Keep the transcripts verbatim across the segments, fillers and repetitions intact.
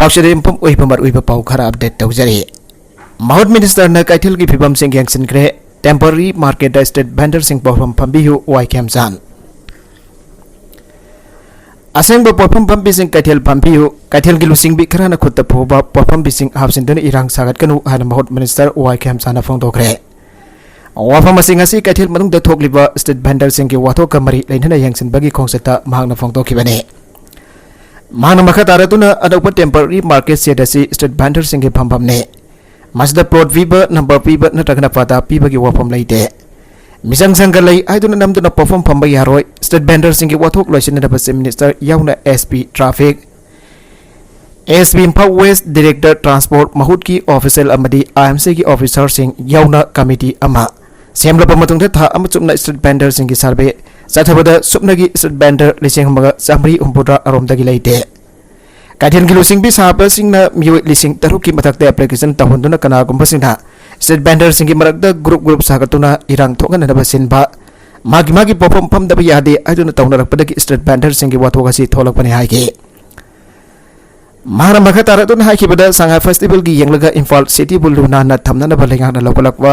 ꯄꯥꯎꯆꯦ ꯌꯨꯝꯐꯝ ꯑꯣꯏꯕ ꯃꯔꯨꯑꯣꯏꯕ ꯄꯥꯎ ꯈꯔ ꯑꯞꯗꯦꯠ ꯇꯧꯖꯔꯤ꯫ ꯃꯍꯨꯠ ꯃꯤꯅꯤꯁꯇꯔꯅ ꯀꯩꯊꯦꯜꯒꯤ ꯐꯤꯕꯝꯁꯤꯡ ꯌꯦꯡꯁꯤꯟꯈ꯭ꯔꯦ꯫ ꯇꯦꯝꯄꯔꯔꯤ ꯃꯥꯔꯀꯦꯠꯇ ꯁ꯭ꯇ꯭ꯔꯤꯠ ꯚꯦꯟꯗꯔꯁꯤꯡ ꯄꯣꯠꯐꯝ ꯐꯝꯕꯤꯌꯨ, ꯋꯥꯏ ꯈꯦꯝꯆꯥꯟ꯫ ꯑꯁꯦꯡꯕ ꯄꯣꯠꯐꯝ ꯐꯝꯕꯤꯁꯤꯡ ꯀꯩꯊꯦꯜ ꯐꯝꯕꯤꯌꯨ, ꯀꯩꯊꯦꯜꯒꯤ ꯂꯨꯆꯤꯡꯕꯤ ꯈꯔꯅ ꯈꯨꯠꯇ ꯄꯨꯕ ꯄꯣꯠꯐꯝꯕꯤꯁꯤꯡ ꯍꯥꯞꯆꯤꯟꯗꯨꯅ ꯏꯔꯥꯡ ꯁꯥꯒꯠꯀꯅꯨ ꯍꯥꯏꯅ ꯃꯍꯨꯠ ꯃꯤꯅꯤꯁꯇꯔ ꯋꯥꯏ ꯈꯦꯝꯆꯥꯟꯅ ꯐꯣꯡꯗꯣꯛꯈ꯭ꯔꯦ꯫ ꯋꯥꯐꯝ ꯑꯁꯤ ꯉꯁꯤ ꯀꯩꯊꯦꯜ ꯃꯅꯨꯡꯗ ꯊꯣꯛꯂꯤꯕ ꯁ꯭ꯇ꯭ꯔꯤꯠ ꯚꯦꯟꯗꯔꯁꯤꯡꯒꯤ ꯋꯥꯊꯣꯛꯀ ꯃꯔꯤ ꯂꯩꯅꯅ ꯌꯦꯡꯁꯤꯟꯕꯒꯤ ꯈꯣꯡꯆꯠꯇ ꯃꯍꯥꯛꯅ ꯐꯣꯡꯗꯣꯛꯈꯤꯕꯅꯤ꯫ ꯃꯍꯥꯛꯅ ꯃꯈꯥ ꯇꯥꯔꯗꯨꯅ ꯑꯅꯧꯕ ꯇꯦꯝꯄꯔꯔꯤ ꯃꯥꯔꯀꯦꯠ ꯁꯦꯠ ꯑꯁꯤ ꯁ꯭ꯇ꯭ꯔꯤꯠ ꯚꯦꯟꯗꯔꯁꯤꯡꯒꯤ ꯐꯝꯐꯝꯅꯤ꯫ ꯃꯁꯤꯗ ꯄ꯭ꯂꯣꯠ ꯄꯤꯕ, ꯅꯝꯕꯔ ꯄꯤꯕ ꯅꯠꯇ꯭ꯔꯒꯅ ꯄꯇꯥ ꯄꯤꯕꯒꯤ ꯋꯥꯐꯝ ꯂꯩꯇꯦ꯫ ꯃꯤꯆꯪ ꯆꯪꯒ ꯂꯩ ꯍꯥꯏꯗꯨꯅ ꯅꯝꯗꯨꯅ ꯄꯣꯠꯐꯝ ꯐꯝꯕ ꯌꯥꯔꯣꯏ꯫ ꯁ꯭ꯇ꯭ꯔꯤꯠ ꯚꯦꯟꯗꯔꯁꯤꯡꯒꯤ ꯋꯥꯊꯣꯛ ꯂꯣꯏꯁꯤꯟꯅꯅꯕ ꯆꯤꯐ ꯃꯤꯅꯤꯁꯇꯔ ꯌꯥꯎꯅ S P traffic, S P Imphal west, director transport, ꯃꯍꯨꯠꯀꯤ ꯑꯣꯐꯤꯁꯤꯌꯦꯜ ꯑꯃꯗꯤ ꯑꯥꯏ ꯑꯦꯝ ꯁꯤꯒꯤ ꯑꯣꯐꯤꯁꯥꯔꯁꯤꯡ ꯌꯥꯎꯅ ꯀꯃꯤꯇꯤ ꯑꯃ ꯁꯦꯝꯂꯕ ꯃꯇꯨꯡꯗ ꯊꯥ ꯑꯃ ꯆꯨꯞꯅ ꯁ꯭ꯇ꯭ꯔꯤꯠ ꯚꯦꯟꯗꯔꯁꯤꯡꯒꯤ ꯁꯔꯚꯦ ꯆꯠꯊꯕꯗ ꯁꯨꯞꯅꯒꯤ ꯁ꯭ꯇ꯭ꯔꯤꯠ ꯚꯦꯟꯗꯔ ꯂꯤꯁꯤꯡ ꯑꯃꯒ ꯆꯥꯃꯔꯤ ꯍꯨꯝꯐꯨꯇꯔꯥ ꯑꯔꯣꯝꯗꯒꯤ ꯂꯩꯇꯦ꯫ ꯀꯩꯊꯦꯜꯒꯤ ꯂꯨꯆꯤꯡꯕꯤ ꯁꯥꯕꯁꯤꯡꯅ ꯃꯤꯑꯣꯏ ꯂꯤꯁꯤꯡ ꯇꯔꯨꯛꯀꯤ ꯃꯊꯛꯇ ꯑꯦꯄ꯭ꯂꯤꯀꯦꯁꯟ ꯇꯧꯍꯟꯗꯨꯅ ꯀꯅꯥꯒꯨꯝꯕꯁꯤꯡꯅ ꯁ꯭ꯇ꯭ꯔꯤꯠ ꯚꯦꯟꯗꯔꯁꯤꯡꯒꯤ ꯃꯔꯛꯇ ꯒ꯭ꯔꯨꯞ ꯒ꯭ꯔꯨꯞ ꯁꯥꯒꯠꯇꯨꯅ ꯏꯔꯥꯡ ꯊꯣꯛꯍꯟꯅꯅꯕ ꯁꯤꯟꯕ, ꯃꯥꯒꯤ ꯃꯥꯒꯤ ꯄꯣꯠꯐꯝ ꯐꯝꯗꯕ ꯌꯥꯗꯦ ꯍꯥꯏꯗꯨꯅ ꯇꯧꯅꯔꯛꯄꯗꯒꯤ ꯁ꯭ꯇ꯭ꯔꯤꯠ ꯚꯦꯟꯗꯔꯁꯤꯡꯒꯤ ꯋꯥꯊꯣꯛ ꯑꯁꯤ ꯊꯣꯛꯂꯛꯄꯅꯤ ꯍꯥꯏꯈꯤ꯫ ꯃꯍꯥꯛꯅ ꯃꯈꯥ ꯇꯥꯔꯛꯇꯨꯅ ꯍꯥꯏꯈꯤꯕꯗ, ꯁꯉꯥꯏ ꯐꯦꯁꯇꯤꯚꯦꯜꯒꯤ ꯌꯦꯡꯂꯒ ꯏꯝꯐꯥꯜ ꯁꯤꯇꯤꯕꯨ ꯂꯨ ꯅꯥꯟꯅ ꯊꯝꯅꯅꯕ ꯂꯩꯉꯥꯛꯅ ꯂꯧꯈꯠꯂꯛꯄ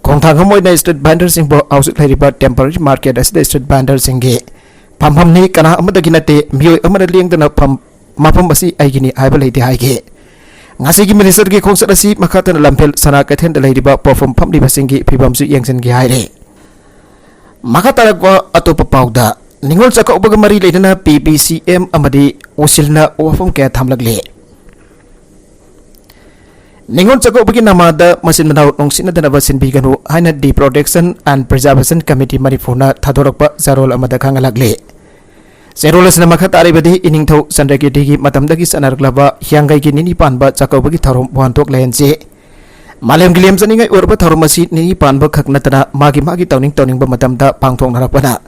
ꯈꯣꯡꯊꯥꯡ ꯑꯃ ꯑꯣꯏꯅ ꯁ꯭ꯇ꯭ꯔꯤꯠ ꯚꯦꯟꯗꯔꯁꯤꯡꯕꯨ ꯍꯧꯖꯤꯛ ꯂꯩꯔꯤꯕ ꯇꯦꯝꯄꯔꯔꯤ ꯃꯥꯔꯀꯦꯠ ꯑꯁꯤꯗ ꯁ꯭ꯇ꯭ꯔꯤꯠ ꯚꯦꯟꯗꯔꯁꯤꯡꯒꯤ ꯐꯝꯐꯝꯅꯤ, ꯀꯅꯥ ꯑꯃꯗꯒꯤ ꯅꯠꯇꯦ, ꯃꯤꯑꯣꯏ ꯑꯃꯅ ꯂꯦꯡꯗꯅ ꯐꯝ ꯃꯐꯝ ꯑꯁꯤ ꯑꯩꯒꯤꯅꯤ ꯍꯥꯏꯕ ꯂꯩꯇꯦ ꯍꯥꯏꯈꯤ꯫ ꯉꯁꯤꯒꯤ ꯃꯤꯅꯤꯁꯇꯔꯒꯤ ꯈꯣꯡꯆꯠ ꯑꯁꯤ ꯃꯈꯥ ꯇꯥꯅ ꯂꯝꯐꯦꯜ ꯁꯅꯥ ꯀꯩꯊꯦꯜꯗ ꯂꯩꯔꯤꯕ ꯄꯣꯠꯐꯝ ꯐꯝꯂꯤꯕꯁꯤꯡꯒꯤ ꯐꯤꯕꯝꯁꯨ ꯌꯦꯡꯁꯤꯟꯒꯦ ꯍꯥꯏꯔꯦ꯫ ꯃꯈꯥ ꯇꯥꯔꯛꯄ ꯑꯇꯣꯞꯄ ꯄꯥꯎꯗ, ꯅꯤꯉꯣꯜ ꯆꯥꯛꯀꯧꯕꯒ ꯃꯔꯤ ꯂꯩꯅꯅ ꯄꯤ ꯕꯤ ꯁꯤ ꯑꯦꯝ ꯑꯃꯗꯤ ꯎꯁꯤꯜꯅ ꯋꯥꯐꯝ ꯀꯌꯥ ꯊꯝꯂꯛꯂꯤ꯫ ꯅꯤꯉꯣꯜ ꯆꯥꯛꯀꯧꯕꯒꯤ ꯅꯃꯥꯗ ꯃꯆꯤꯟ ꯃꯅꯥꯎ ꯅꯨꯡꯁꯤꯅꯗꯅꯕ ꯁꯤꯟꯕꯤꯒꯅꯨ ꯍꯥꯏꯅ ꯗꯤ ꯄ꯭ꯔꯣꯇꯦꯛꯁꯟ ꯑꯦꯟ ꯄ꯭ꯔꯤꯖꯥꯔꯕꯦꯁꯟ ꯀꯃꯤꯇꯤ ꯃꯅꯤꯄꯨꯔꯅ ꯊꯥꯗꯣꯔꯛꯄ ꯆꯥꯔꯣꯜ ꯑꯃꯗ ꯈꯪꯍꯜꯂꯛꯂꯤ꯫ ꯆꯦꯔꯣꯜ ꯑꯁꯤꯅ ꯃꯈꯥ ꯇꯥꯔꯤꯕꯗꯤ ꯏꯅꯤꯡꯊꯧ ꯆꯟꯗ꯭ꯔꯀꯤꯔꯇꯤꯒꯤ ꯃꯇꯝꯗꯒꯤ ꯆꯠꯅꯔꯛꯂꯕ ꯍꯤꯌꯥꯡꯒꯩꯒꯤ ꯅꯤꯅꯤ ꯄꯥꯟꯕ ꯆꯥꯛꯀꯧꯕꯒꯤ ꯊꯧꯔꯝ ꯋꯥꯍꯟꯊꯣꯛ ꯂꯩꯍꯟꯁꯤ꯫ ꯃꯥꯂꯦꯝꯒꯤ ꯂꯦꯝꯖꯅꯤꯡꯉꯥꯏ ꯑꯣꯏꯔꯕ ꯊꯧꯔꯝ ꯑꯁꯤ ꯅꯤꯅꯤ ꯄꯥꯟꯕ ꯈꯛ ꯅꯠꯇꯅ ꯃꯥꯒꯤ ꯃꯥꯒꯤ ꯇꯧꯅꯤꯡ ꯇꯧꯅꯤꯡꯕ ꯃꯇꯝꯗ ꯄꯥꯡꯊꯣꯛꯅꯔꯛꯄꯅ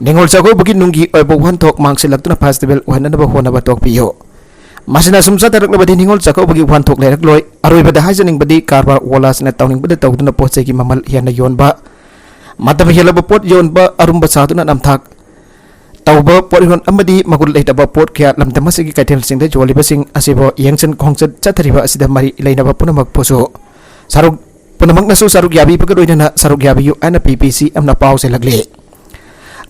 ꯅꯤꯉꯣꯜ ꯆꯥꯛꯀꯧꯕꯒꯤ ꯅꯨꯡꯒꯤ ꯑꯣꯏꯕ ꯋꯥꯍꯟꯊꯣꯛ ꯃꯥꯡꯁꯤꯜꯂꯛꯇꯨꯅ ꯐꯦꯁꯇꯤꯚꯦꯜ ꯑꯣꯏꯍꯟꯅꯕ ꯍꯣꯠꯅꯕ ꯇꯣꯛꯄꯤꯌꯨ꯫ ꯃꯁꯤꯅ ꯑꯁꯨꯝ ꯆꯠꯊꯔꯛꯂꯕꯗꯤ ꯅꯤꯉꯣꯜ ꯆꯥꯛꯀꯧꯕꯒꯤ ꯋꯥꯍꯟꯊꯣꯛ ꯂꯩꯔꯛꯂꯣꯏ꯫ ꯑꯔꯣꯏꯕꯗ ꯍꯥꯏꯖꯅꯤꯡꯕꯗꯤ ꯀꯔꯕꯥꯔ ꯋꯥꯂꯥꯁꯤꯡꯅ ꯇꯧꯅꯤꯡꯕꯗ ꯇꯧꯗꯨꯅ ꯄꯣꯠ ꯆꯩꯒꯤ ꯃꯃꯜ ꯍꯦꯟꯅ ꯌꯣꯟꯕ, ꯃꯇꯝ ꯍꯦꯜꯂꯕ ꯄꯣꯠ ꯌꯣꯟꯕ, ꯑꯔꯨꯝꯕ ꯁꯥꯗꯨꯅ ꯅꯝꯊꯥꯛ ꯇꯧꯕ ꯄꯣꯠ ꯌꯣꯟ ꯑꯃꯗꯤ ꯃꯒꯨꯟ ꯂꯩꯇꯕ ꯄꯣꯠ ꯀꯌꯥ ꯂꯝꯗꯝ ꯑꯁꯤꯒꯤ ꯀꯩꯊꯦꯜꯁꯤꯡꯗ ꯌꯣꯜꯂꯤꯕꯁꯤꯡ ꯑꯁꯤꯕꯨ ꯌꯦꯡꯁꯤꯟ ꯈꯣꯡꯆꯠ ꯆꯠꯊꯔꯤꯕ ꯑꯁꯤꯗ ꯃꯔꯤ ꯂꯩꯅꯕ ꯄꯨꯝꯅꯃꯛꯄꯨꯁꯨ ꯁꯔꯨꯛ, ꯄꯨꯝꯅꯃꯛꯅꯁꯨ ꯁꯔꯨꯛ ꯌꯥꯕꯤꯕꯒ ꯂꯣꯏꯅꯅ ꯁꯔꯨꯛ ꯌꯥꯕꯤꯌꯨ ꯍꯥꯏꯅ ꯄꯤ ꯄꯤ ꯁꯤ ꯑꯦꯝꯅ ꯄꯥꯎ ꯆꯦꯜꯂꯛꯂꯤ꯫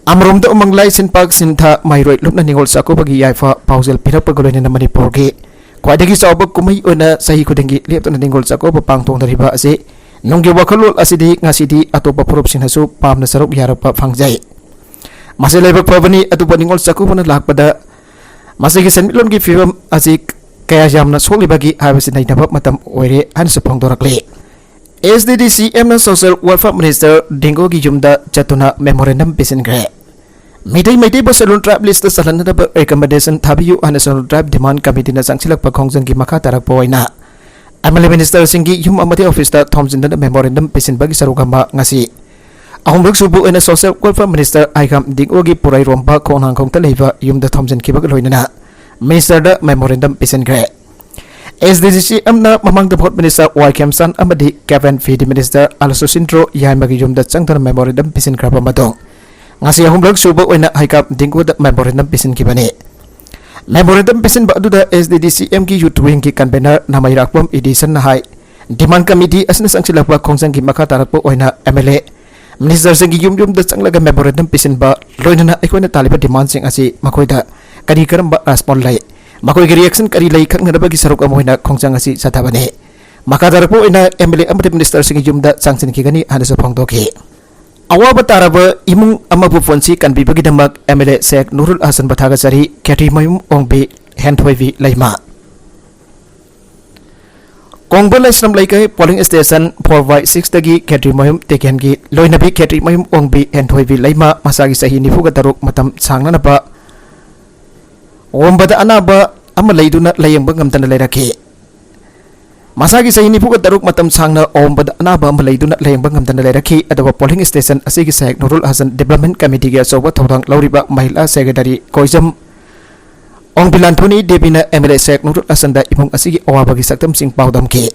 ꯑꯃꯔꯣꯝꯗ ꯎꯃꯪ ꯂꯥꯏ ꯁꯤꯟꯄꯥꯛ ꯁꯤꯟꯊ ꯃꯍꯩꯔꯣꯏ ꯂꯨꯞꯅ ꯅꯤꯉꯣꯜ ꯆꯥꯛꯀꯧꯕꯒꯤ ꯌꯥꯏꯐ ꯄꯥꯎꯖꯦꯜ ꯄꯤꯔꯛꯄꯒ ꯂꯣꯏꯅꯅ ꯃꯅꯤꯄꯨꯔꯒꯤ ꯈ꯭ꯋꯥꯏꯗꯒꯤ ꯆꯥꯎꯕ ꯀꯨꯝꯍꯩ ꯑꯣꯏꯅ ꯆꯍꯤ ꯈꯨꯗꯤꯡꯒꯤ ꯂꯦꯞꯇꯅ ꯅꯤꯉꯣꯜ ꯆꯥꯛꯀꯧꯕ ꯄꯥꯡꯊꯣꯛꯅꯔꯤꯕ ꯑꯁꯤ ꯅꯨꯡꯒꯤ ꯋꯥꯈꯜꯂꯣꯟ ꯑꯁꯤꯗꯤ ꯉꯁꯤꯗꯤ ꯑꯇꯣꯞꯄ ꯐꯨꯔꯨꯞꯁꯤꯡꯅꯁꯨ ꯄꯥꯝꯅ ꯁꯔꯨꯛ ꯌꯥꯔꯛꯄ ꯐꯪꯖꯩ꯫ ꯃꯁꯤ ꯂꯥꯏꯕꯛ ꯐꯕꯅꯤ꯫ ꯑꯇꯣꯞꯄ ꯅꯤꯉꯣꯜ ꯆꯥꯛꯀꯧꯕꯅ ꯂꯥꯛꯄꯗ ꯃꯁꯤꯒꯤ ꯁꯦꯟꯃꯤꯠꯂꯣꯟꯒꯤ ꯐꯤꯕꯝ ꯑꯁꯤ ꯀꯌꯥ ꯌꯥꯝꯅ ꯁꯣꯛꯂꯤꯕꯒꯦ ꯍꯥꯏꯕꯁꯤ ꯅꯩꯅꯕ ꯃꯇꯝ ꯑꯣꯏꯔꯦ ꯍꯥꯏꯅꯁꯨ ꯐꯣꯡꯗꯣꯔꯛꯂꯤ꯫ ꯑꯦꯁ ꯗꯤ ꯗꯤ ꯁꯤ ꯑꯦꯝꯅ ꯁꯣꯁꯤꯌꯦꯜ ꯋꯦꯜꯐꯤꯌꯔ ꯃꯤꯅꯤꯁꯇꯔ ꯗꯤꯡꯒꯣꯒꯤ ꯌꯨꯝꯗ ꯆꯠꯇꯨꯅ ꯃꯦꯃꯣꯔꯦꯟꯗꯝ ꯄꯤꯁꯤꯟꯈ꯭ꯔꯦ꯫ ꯃꯤꯇꯩ ꯃꯩꯇꯩꯕꯨ ꯁꯦꯗꯨꯜ ꯇ꯭ꯔꯥꯏꯕ ꯂꯤꯁꯇ ꯆꯜꯍꯟꯅꯅꯕ ꯔꯤꯀꯃꯦꯟꯗꯦꯁꯟ ꯊꯥꯕꯤꯌꯨ ꯍꯥꯏꯅ ꯁꯦꯗꯨꯜ ꯇ꯭ꯔꯥꯏꯕ ꯗꯤꯃꯥꯟ ꯀꯃꯤꯇꯤꯅ ꯆꯪꯁꯤꯜꯂꯛꯄ ꯈꯣꯡꯖꯪꯒꯤ ꯃꯈꯥ ꯇꯥꯔꯛꯄ ꯑꯣꯏꯅ ꯑꯦꯝ ꯑꯦꯜ ꯑꯦ ꯃꯤꯅꯤꯁꯇꯔꯁꯤꯡꯒꯤ ꯌꯨꯝ ꯑꯃꯗꯤ ꯑꯣꯐꯤꯁꯇ ꯊꯣꯝꯖꯤꯟꯗꯨꯅ ꯃꯦꯃꯣꯔꯦꯟꯗꯝ ꯄꯤꯁꯤꯟꯕꯒꯤ ꯁꯔꯨꯛ ꯑꯃ ꯉꯁꯤ ꯑꯍꯨꯝꯂꯛ ꯁꯨꯕ ꯑꯣꯏꯅ ꯁꯣꯁꯤꯌꯦꯜ ꯋꯦꯜꯐꯤꯌꯔ ꯃꯤꯅꯤꯁꯇꯔ ꯑꯥꯏꯒꯥꯝ ꯗꯤꯡꯒꯣꯒꯤ ꯄꯨꯔꯩꯔꯣꯝꯕ ꯈꯣꯡꯅꯥꯡꯈꯣꯡꯗ ꯂꯩꯕ ꯌꯨꯝꯗ ꯊꯣꯝꯖꯤꯟꯈꯤꯕꯒ ꯂꯣꯏꯅꯅ ꯃꯤꯅꯤꯁꯇꯔꯗ ꯃꯦꯃꯣꯔꯦꯟꯗꯝ ꯄꯤꯁꯤꯟꯈ꯭ꯔꯦ꯫ ꯑꯦꯁ ꯗꯤ ꯁꯤ ꯑꯦꯝꯅ ꯃꯃꯥꯡꯗ ꯐꯨꯗ ꯃꯤꯅꯤꯁꯇꯔ ꯋꯥꯏ ꯈꯦꯝꯆꯥꯟ ꯑꯃꯗꯤ ꯀꯦꯕꯤꯟ ꯐꯤꯗꯤ ꯃꯤꯅꯤꯁꯇꯔ ꯑꯂ ꯁꯨꯁꯤꯟꯗ꯭ꯔꯣ ꯌꯥꯏꯃꯒꯤ ꯌꯨꯝꯗ ꯆꯪꯗꯨꯅ ꯃꯦꯃꯣꯔꯦꯟꯗꯝ ꯄꯤꯁꯤꯟꯈ꯭ꯔꯕ ꯃꯇꯨꯡ ꯉꯁꯤ ꯑꯍꯨꯝꯂꯛ ꯁꯨꯕ ꯑꯣꯏꯅ ꯍꯩꯀꯥꯝ ꯗꯤꯡꯒꯣꯗ ꯃꯦꯃꯣꯔꯦꯟꯗꯝ ꯄꯤꯁꯤꯟꯈꯤꯕꯅꯤ꯫ ꯃꯦꯃꯣꯔꯦꯟꯗꯝ ꯄꯤꯁꯤꯟꯕ ꯑꯗꯨꯗ ꯑꯦꯁ ꯗꯤ ꯗꯤ ꯁꯤ ꯑꯦꯝꯒꯤ ꯌꯨꯠ ꯋꯤꯡꯒꯤ ꯀꯟꯚꯦꯅꯔ ꯅꯃꯩꯔꯥꯛꯄꯝ ꯏꯗꯤꯁꯟꯅ ꯍꯥꯏ, ꯗꯤꯃꯥꯟ ꯀꯃꯤꯇꯤ ꯑꯁꯤꯅ ꯆꯪꯁꯤꯜꯂꯛꯄ ꯈꯣꯡꯖꯪꯒꯤ ꯃꯈꯥ ꯇꯥꯔꯛꯄ ꯑꯣꯏꯅ ꯑꯦꯝ ꯑꯦꯜ ꯑꯦ, ꯃꯤꯅꯤꯁꯇꯔꯁꯤꯡꯒꯤ ꯌꯨꯝ ꯌꯨꯝꯗ ꯆꯪꯂꯒ ꯃꯦꯃꯣꯔꯦꯟꯗꯝ ꯄꯤꯁꯤꯟꯕ ꯂꯣꯏꯅꯅ ꯑꯩꯈꯣꯏꯅ ꯇꯥꯜꯂꯤꯕ ꯗꯤꯃꯥꯟꯁꯤꯡ ꯑꯁꯤ ꯃꯈꯣꯏꯗ ꯀꯔꯤ ꯀꯔꯝꯕ ꯔꯦꯁꯄꯣꯟ ꯂꯩ, ꯃꯈꯣꯏꯒꯤ ꯔꯤꯌꯦꯛꯁꯟ ꯀꯔꯤ ꯂꯩ ꯈꯪꯅꯅꯕꯒꯤ ꯁꯔꯨꯛ ꯑꯃ ꯑꯣꯏꯅ ꯈꯣꯡꯖꯪ ꯑꯁꯤ ꯆꯠꯊꯕꯅꯤ꯫ ꯃꯈꯥ ꯇꯥꯔꯛꯄ ꯑꯣꯏꯅ ꯑꯦꯝ ꯑꯦꯜ ꯑꯦ ꯑꯃꯗꯤ ꯃꯤꯅꯤꯁꯇꯔꯁꯤꯡꯒꯤ ꯌꯨꯝꯗ ꯆꯪꯁꯤꯟꯈꯤꯒꯅꯤ ꯍꯥꯏꯅꯁꯨ ꯐꯣꯡꯗꯣꯛꯈꯤ꯫ ꯑꯋꯥꯕ ꯇꯥꯔꯕ ꯏꯃꯨꯡ ꯑꯃꯕꯨ ꯄꯨꯟꯁꯤ ꯀꯟꯕꯤꯕꯒꯤꯗꯃꯛ M L A Sheikh Nurul ꯍꯁꯟꯕꯨ ꯊꯥꯒꯠꯆꯔꯤ, ꯈꯦꯇ꯭ꯔꯤꯃꯌꯨꯝ ꯑꯣꯡꯕꯤ ꯍꯦꯟꯊꯣꯏꯕꯤ ꯂꯩꯃ꯫ ꯀꯣꯡꯕ ꯂꯥꯏꯁ꯭ꯔꯝ ꯂꯩꯀꯥꯏ ꯄꯣꯂꯤꯡ ꯁ꯭ꯇꯦꯁꯟ ꯐꯣꯔ ꯕꯥꯏ ꯁꯤꯛꯁꯇꯒꯤ ꯈꯦꯇ꯭ꯔꯤꯃꯌꯨꯝ ꯇꯦꯀꯦꯟꯒꯤ ꯂꯣꯏꯅꯕꯤ ꯈꯦꯇ꯭ꯔꯤꯃꯌꯨꯝ ꯑꯣꯡꯕꯤ ꯍꯦꯟꯊꯣꯏꯕꯤ ꯂꯩꯃ ꯃꯁꯥꯒꯤ ꯆꯍꯤ ꯅꯤꯐꯨꯒ ꯇꯔꯨꯛ ꯃꯇꯝ ꯁꯥꯡꯅꯅꯕ ꯑꯣꯝꯕꯗ ꯑꯅꯥꯕ ꯑꯃ ꯂꯩꯗꯨꯅ ꯂꯥꯌꯦꯡꯕ ꯉꯝꯗꯅ ꯂꯩꯔꯛꯈꯤ꯫ ꯃꯁꯥꯒꯤ ꯆꯍꯤ ꯅꯤꯐꯨꯒ ꯇꯔꯨꯛ ꯃꯇꯝ ꯁꯥꯡꯅ ꯑꯣꯝꯕꯗ ꯑꯅꯥꯕ ꯑꯃ ꯂꯩꯗꯨꯅ ꯂꯥꯌꯦꯡꯕ ꯉꯝꯗꯅ ꯂꯩꯔꯛꯈꯤ꯫ ꯑꯗꯨꯕꯨ ꯄꯣꯂꯤꯡ ꯁ꯭ꯇꯦꯁꯟ ꯑꯁꯤꯒꯤ ꯁꯦꯛ ꯅꯨꯔꯨꯜ ꯍꯁꯟ ꯗꯤꯕ꯭ꯂꯞꯃꯦꯟ ꯀꯃꯤꯇꯤꯒꯤ ꯑꯆꯧꯕ ꯊꯧꯗꯥꯡ ꯂꯧꯔꯤꯕ ꯃꯍꯤꯂꯥ secretary ꯀꯣꯏꯖꯝ ꯑꯣꯡꯕꯤꯂꯥꯟꯊꯣꯅꯤ ꯗꯦꯕꯤꯅ M L A Sheikh ꯅꯨꯔꯨꯜ ꯍꯁꯟꯗ ꯏꯃꯨꯡ ꯑꯁꯤꯒꯤ ꯑꯋꯥꯕꯒꯤ ꯁꯛꯇꯝꯁꯤꯡ ꯄꯥꯎꯗꯝꯈꯤ꯫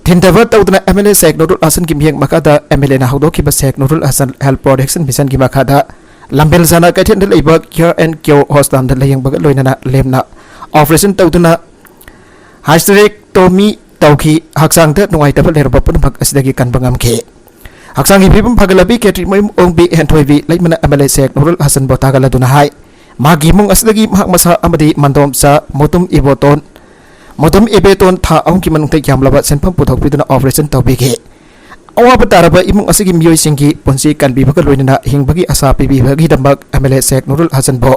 ꯊꯤꯟꯊꯕ ꯇꯧꯗꯨꯅ ꯑꯦꯝ ꯑꯦꯜ ꯑꯦ ꯁꯦꯛ ꯅꯨꯔꯨꯜ ꯍꯁꯟꯒꯤ ꯃꯤꯠꯌꯦꯡ ꯃꯈꯥꯗ ꯑꯦꯝ ꯑꯦꯜ ꯑꯦꯅ ꯍꯧꯗꯣꯛꯈꯤꯕ ꯁꯦꯛ ꯅꯨꯔꯨꯜ ꯍꯁꯟ ꯍꯦꯜꯊ ꯄ꯭ꯔꯣꯇꯦꯛꯁꯟ ꯃꯤꯁꯟꯒꯤ ꯃꯈꯥꯗ ꯂꯝꯕꯦꯜ ꯁꯥꯅ ꯀꯩꯊꯦꯜꯗ ꯂꯩꯕ ꯀꯤꯌꯔ ꯑꯦꯟ ꯀꯤꯌꯣꯔ ꯍꯣꯁꯄꯤꯇꯥꯜꯗ ꯂꯥꯌꯦꯡꯕꯒ ꯂꯣꯏꯅꯅ ꯂꯦꯝꯅ ꯑꯣꯄꯔꯦꯁꯟ ꯇꯧꯗꯨꯅ ꯍꯥꯏꯁꯇꯔꯦꯛꯇꯣꯃꯤ ꯇꯧꯈꯤ꯫ ꯍꯛꯆꯥꯡꯗ ꯅꯨꯡꯉꯥꯏꯇꯕ ꯂꯩꯔꯕ ꯄꯨꯝꯅꯃꯛ ꯑꯁꯤꯗꯒꯤ ꯀꯟꯕ ꯉꯝꯈꯤ꯫ ꯍꯛꯆꯥꯡꯒꯤ ꯐꯤꯕꯝ ꯐꯒꯠꯂꯕꯤ ꯀꯦꯇ꯭ꯔꯤꯃꯌꯨꯝ ꯑꯣꯡꯕꯤ ꯍꯦꯟꯊꯣꯏꯕꯤ ꯂꯩꯃꯅ M L A Sheikh Nurul ꯍꯁꯟꯕꯨ ꯊꯥꯒꯠꯂꯗꯨꯅ ꯍꯥꯏ, ꯃꯍꯥꯛꯀꯤ ꯏꯃꯨꯡ ꯑꯁꯤꯗꯒꯤ ꯃꯍꯥꯛ ꯃꯁꯥ ꯑꯃꯗꯤ ꯃꯟꯗꯣꯝꯆꯥ ꯃꯣꯇꯨꯝ ꯏꯕꯣꯇꯣꯟ, ꯃꯣꯇꯨꯝ ꯏꯕꯦꯇꯣꯟ ꯊꯥ ꯑꯍꯨꯝꯒꯤ ꯃꯅꯨꯡꯗ ꯌꯥꯝꯂꯕ ꯁꯦꯟꯐꯝ ꯄꯨꯊꯣꯛꯄꯤꯗꯨꯅ ꯑꯣꯄꯔꯦꯁꯟ ꯇꯧꯕꯤꯈꯤ꯫ ꯑꯋꯥꯕ ꯇꯥꯔꯕ ꯏꯃꯨꯡ ꯑꯁꯤꯒꯤ ꯃꯤꯑꯣꯏꯁꯤꯡꯒꯤ ꯄꯨꯟꯁꯤ ꯀꯟꯕꯤꯕꯒ ꯂꯣꯏꯅꯅ ꯍꯤꯡꯕꯒꯤ ꯑꯁꯥ ꯄꯤꯕꯤꯕꯒꯤꯗꯃꯛ M L A Sheikh Nurul ꯍꯁꯟꯕꯨ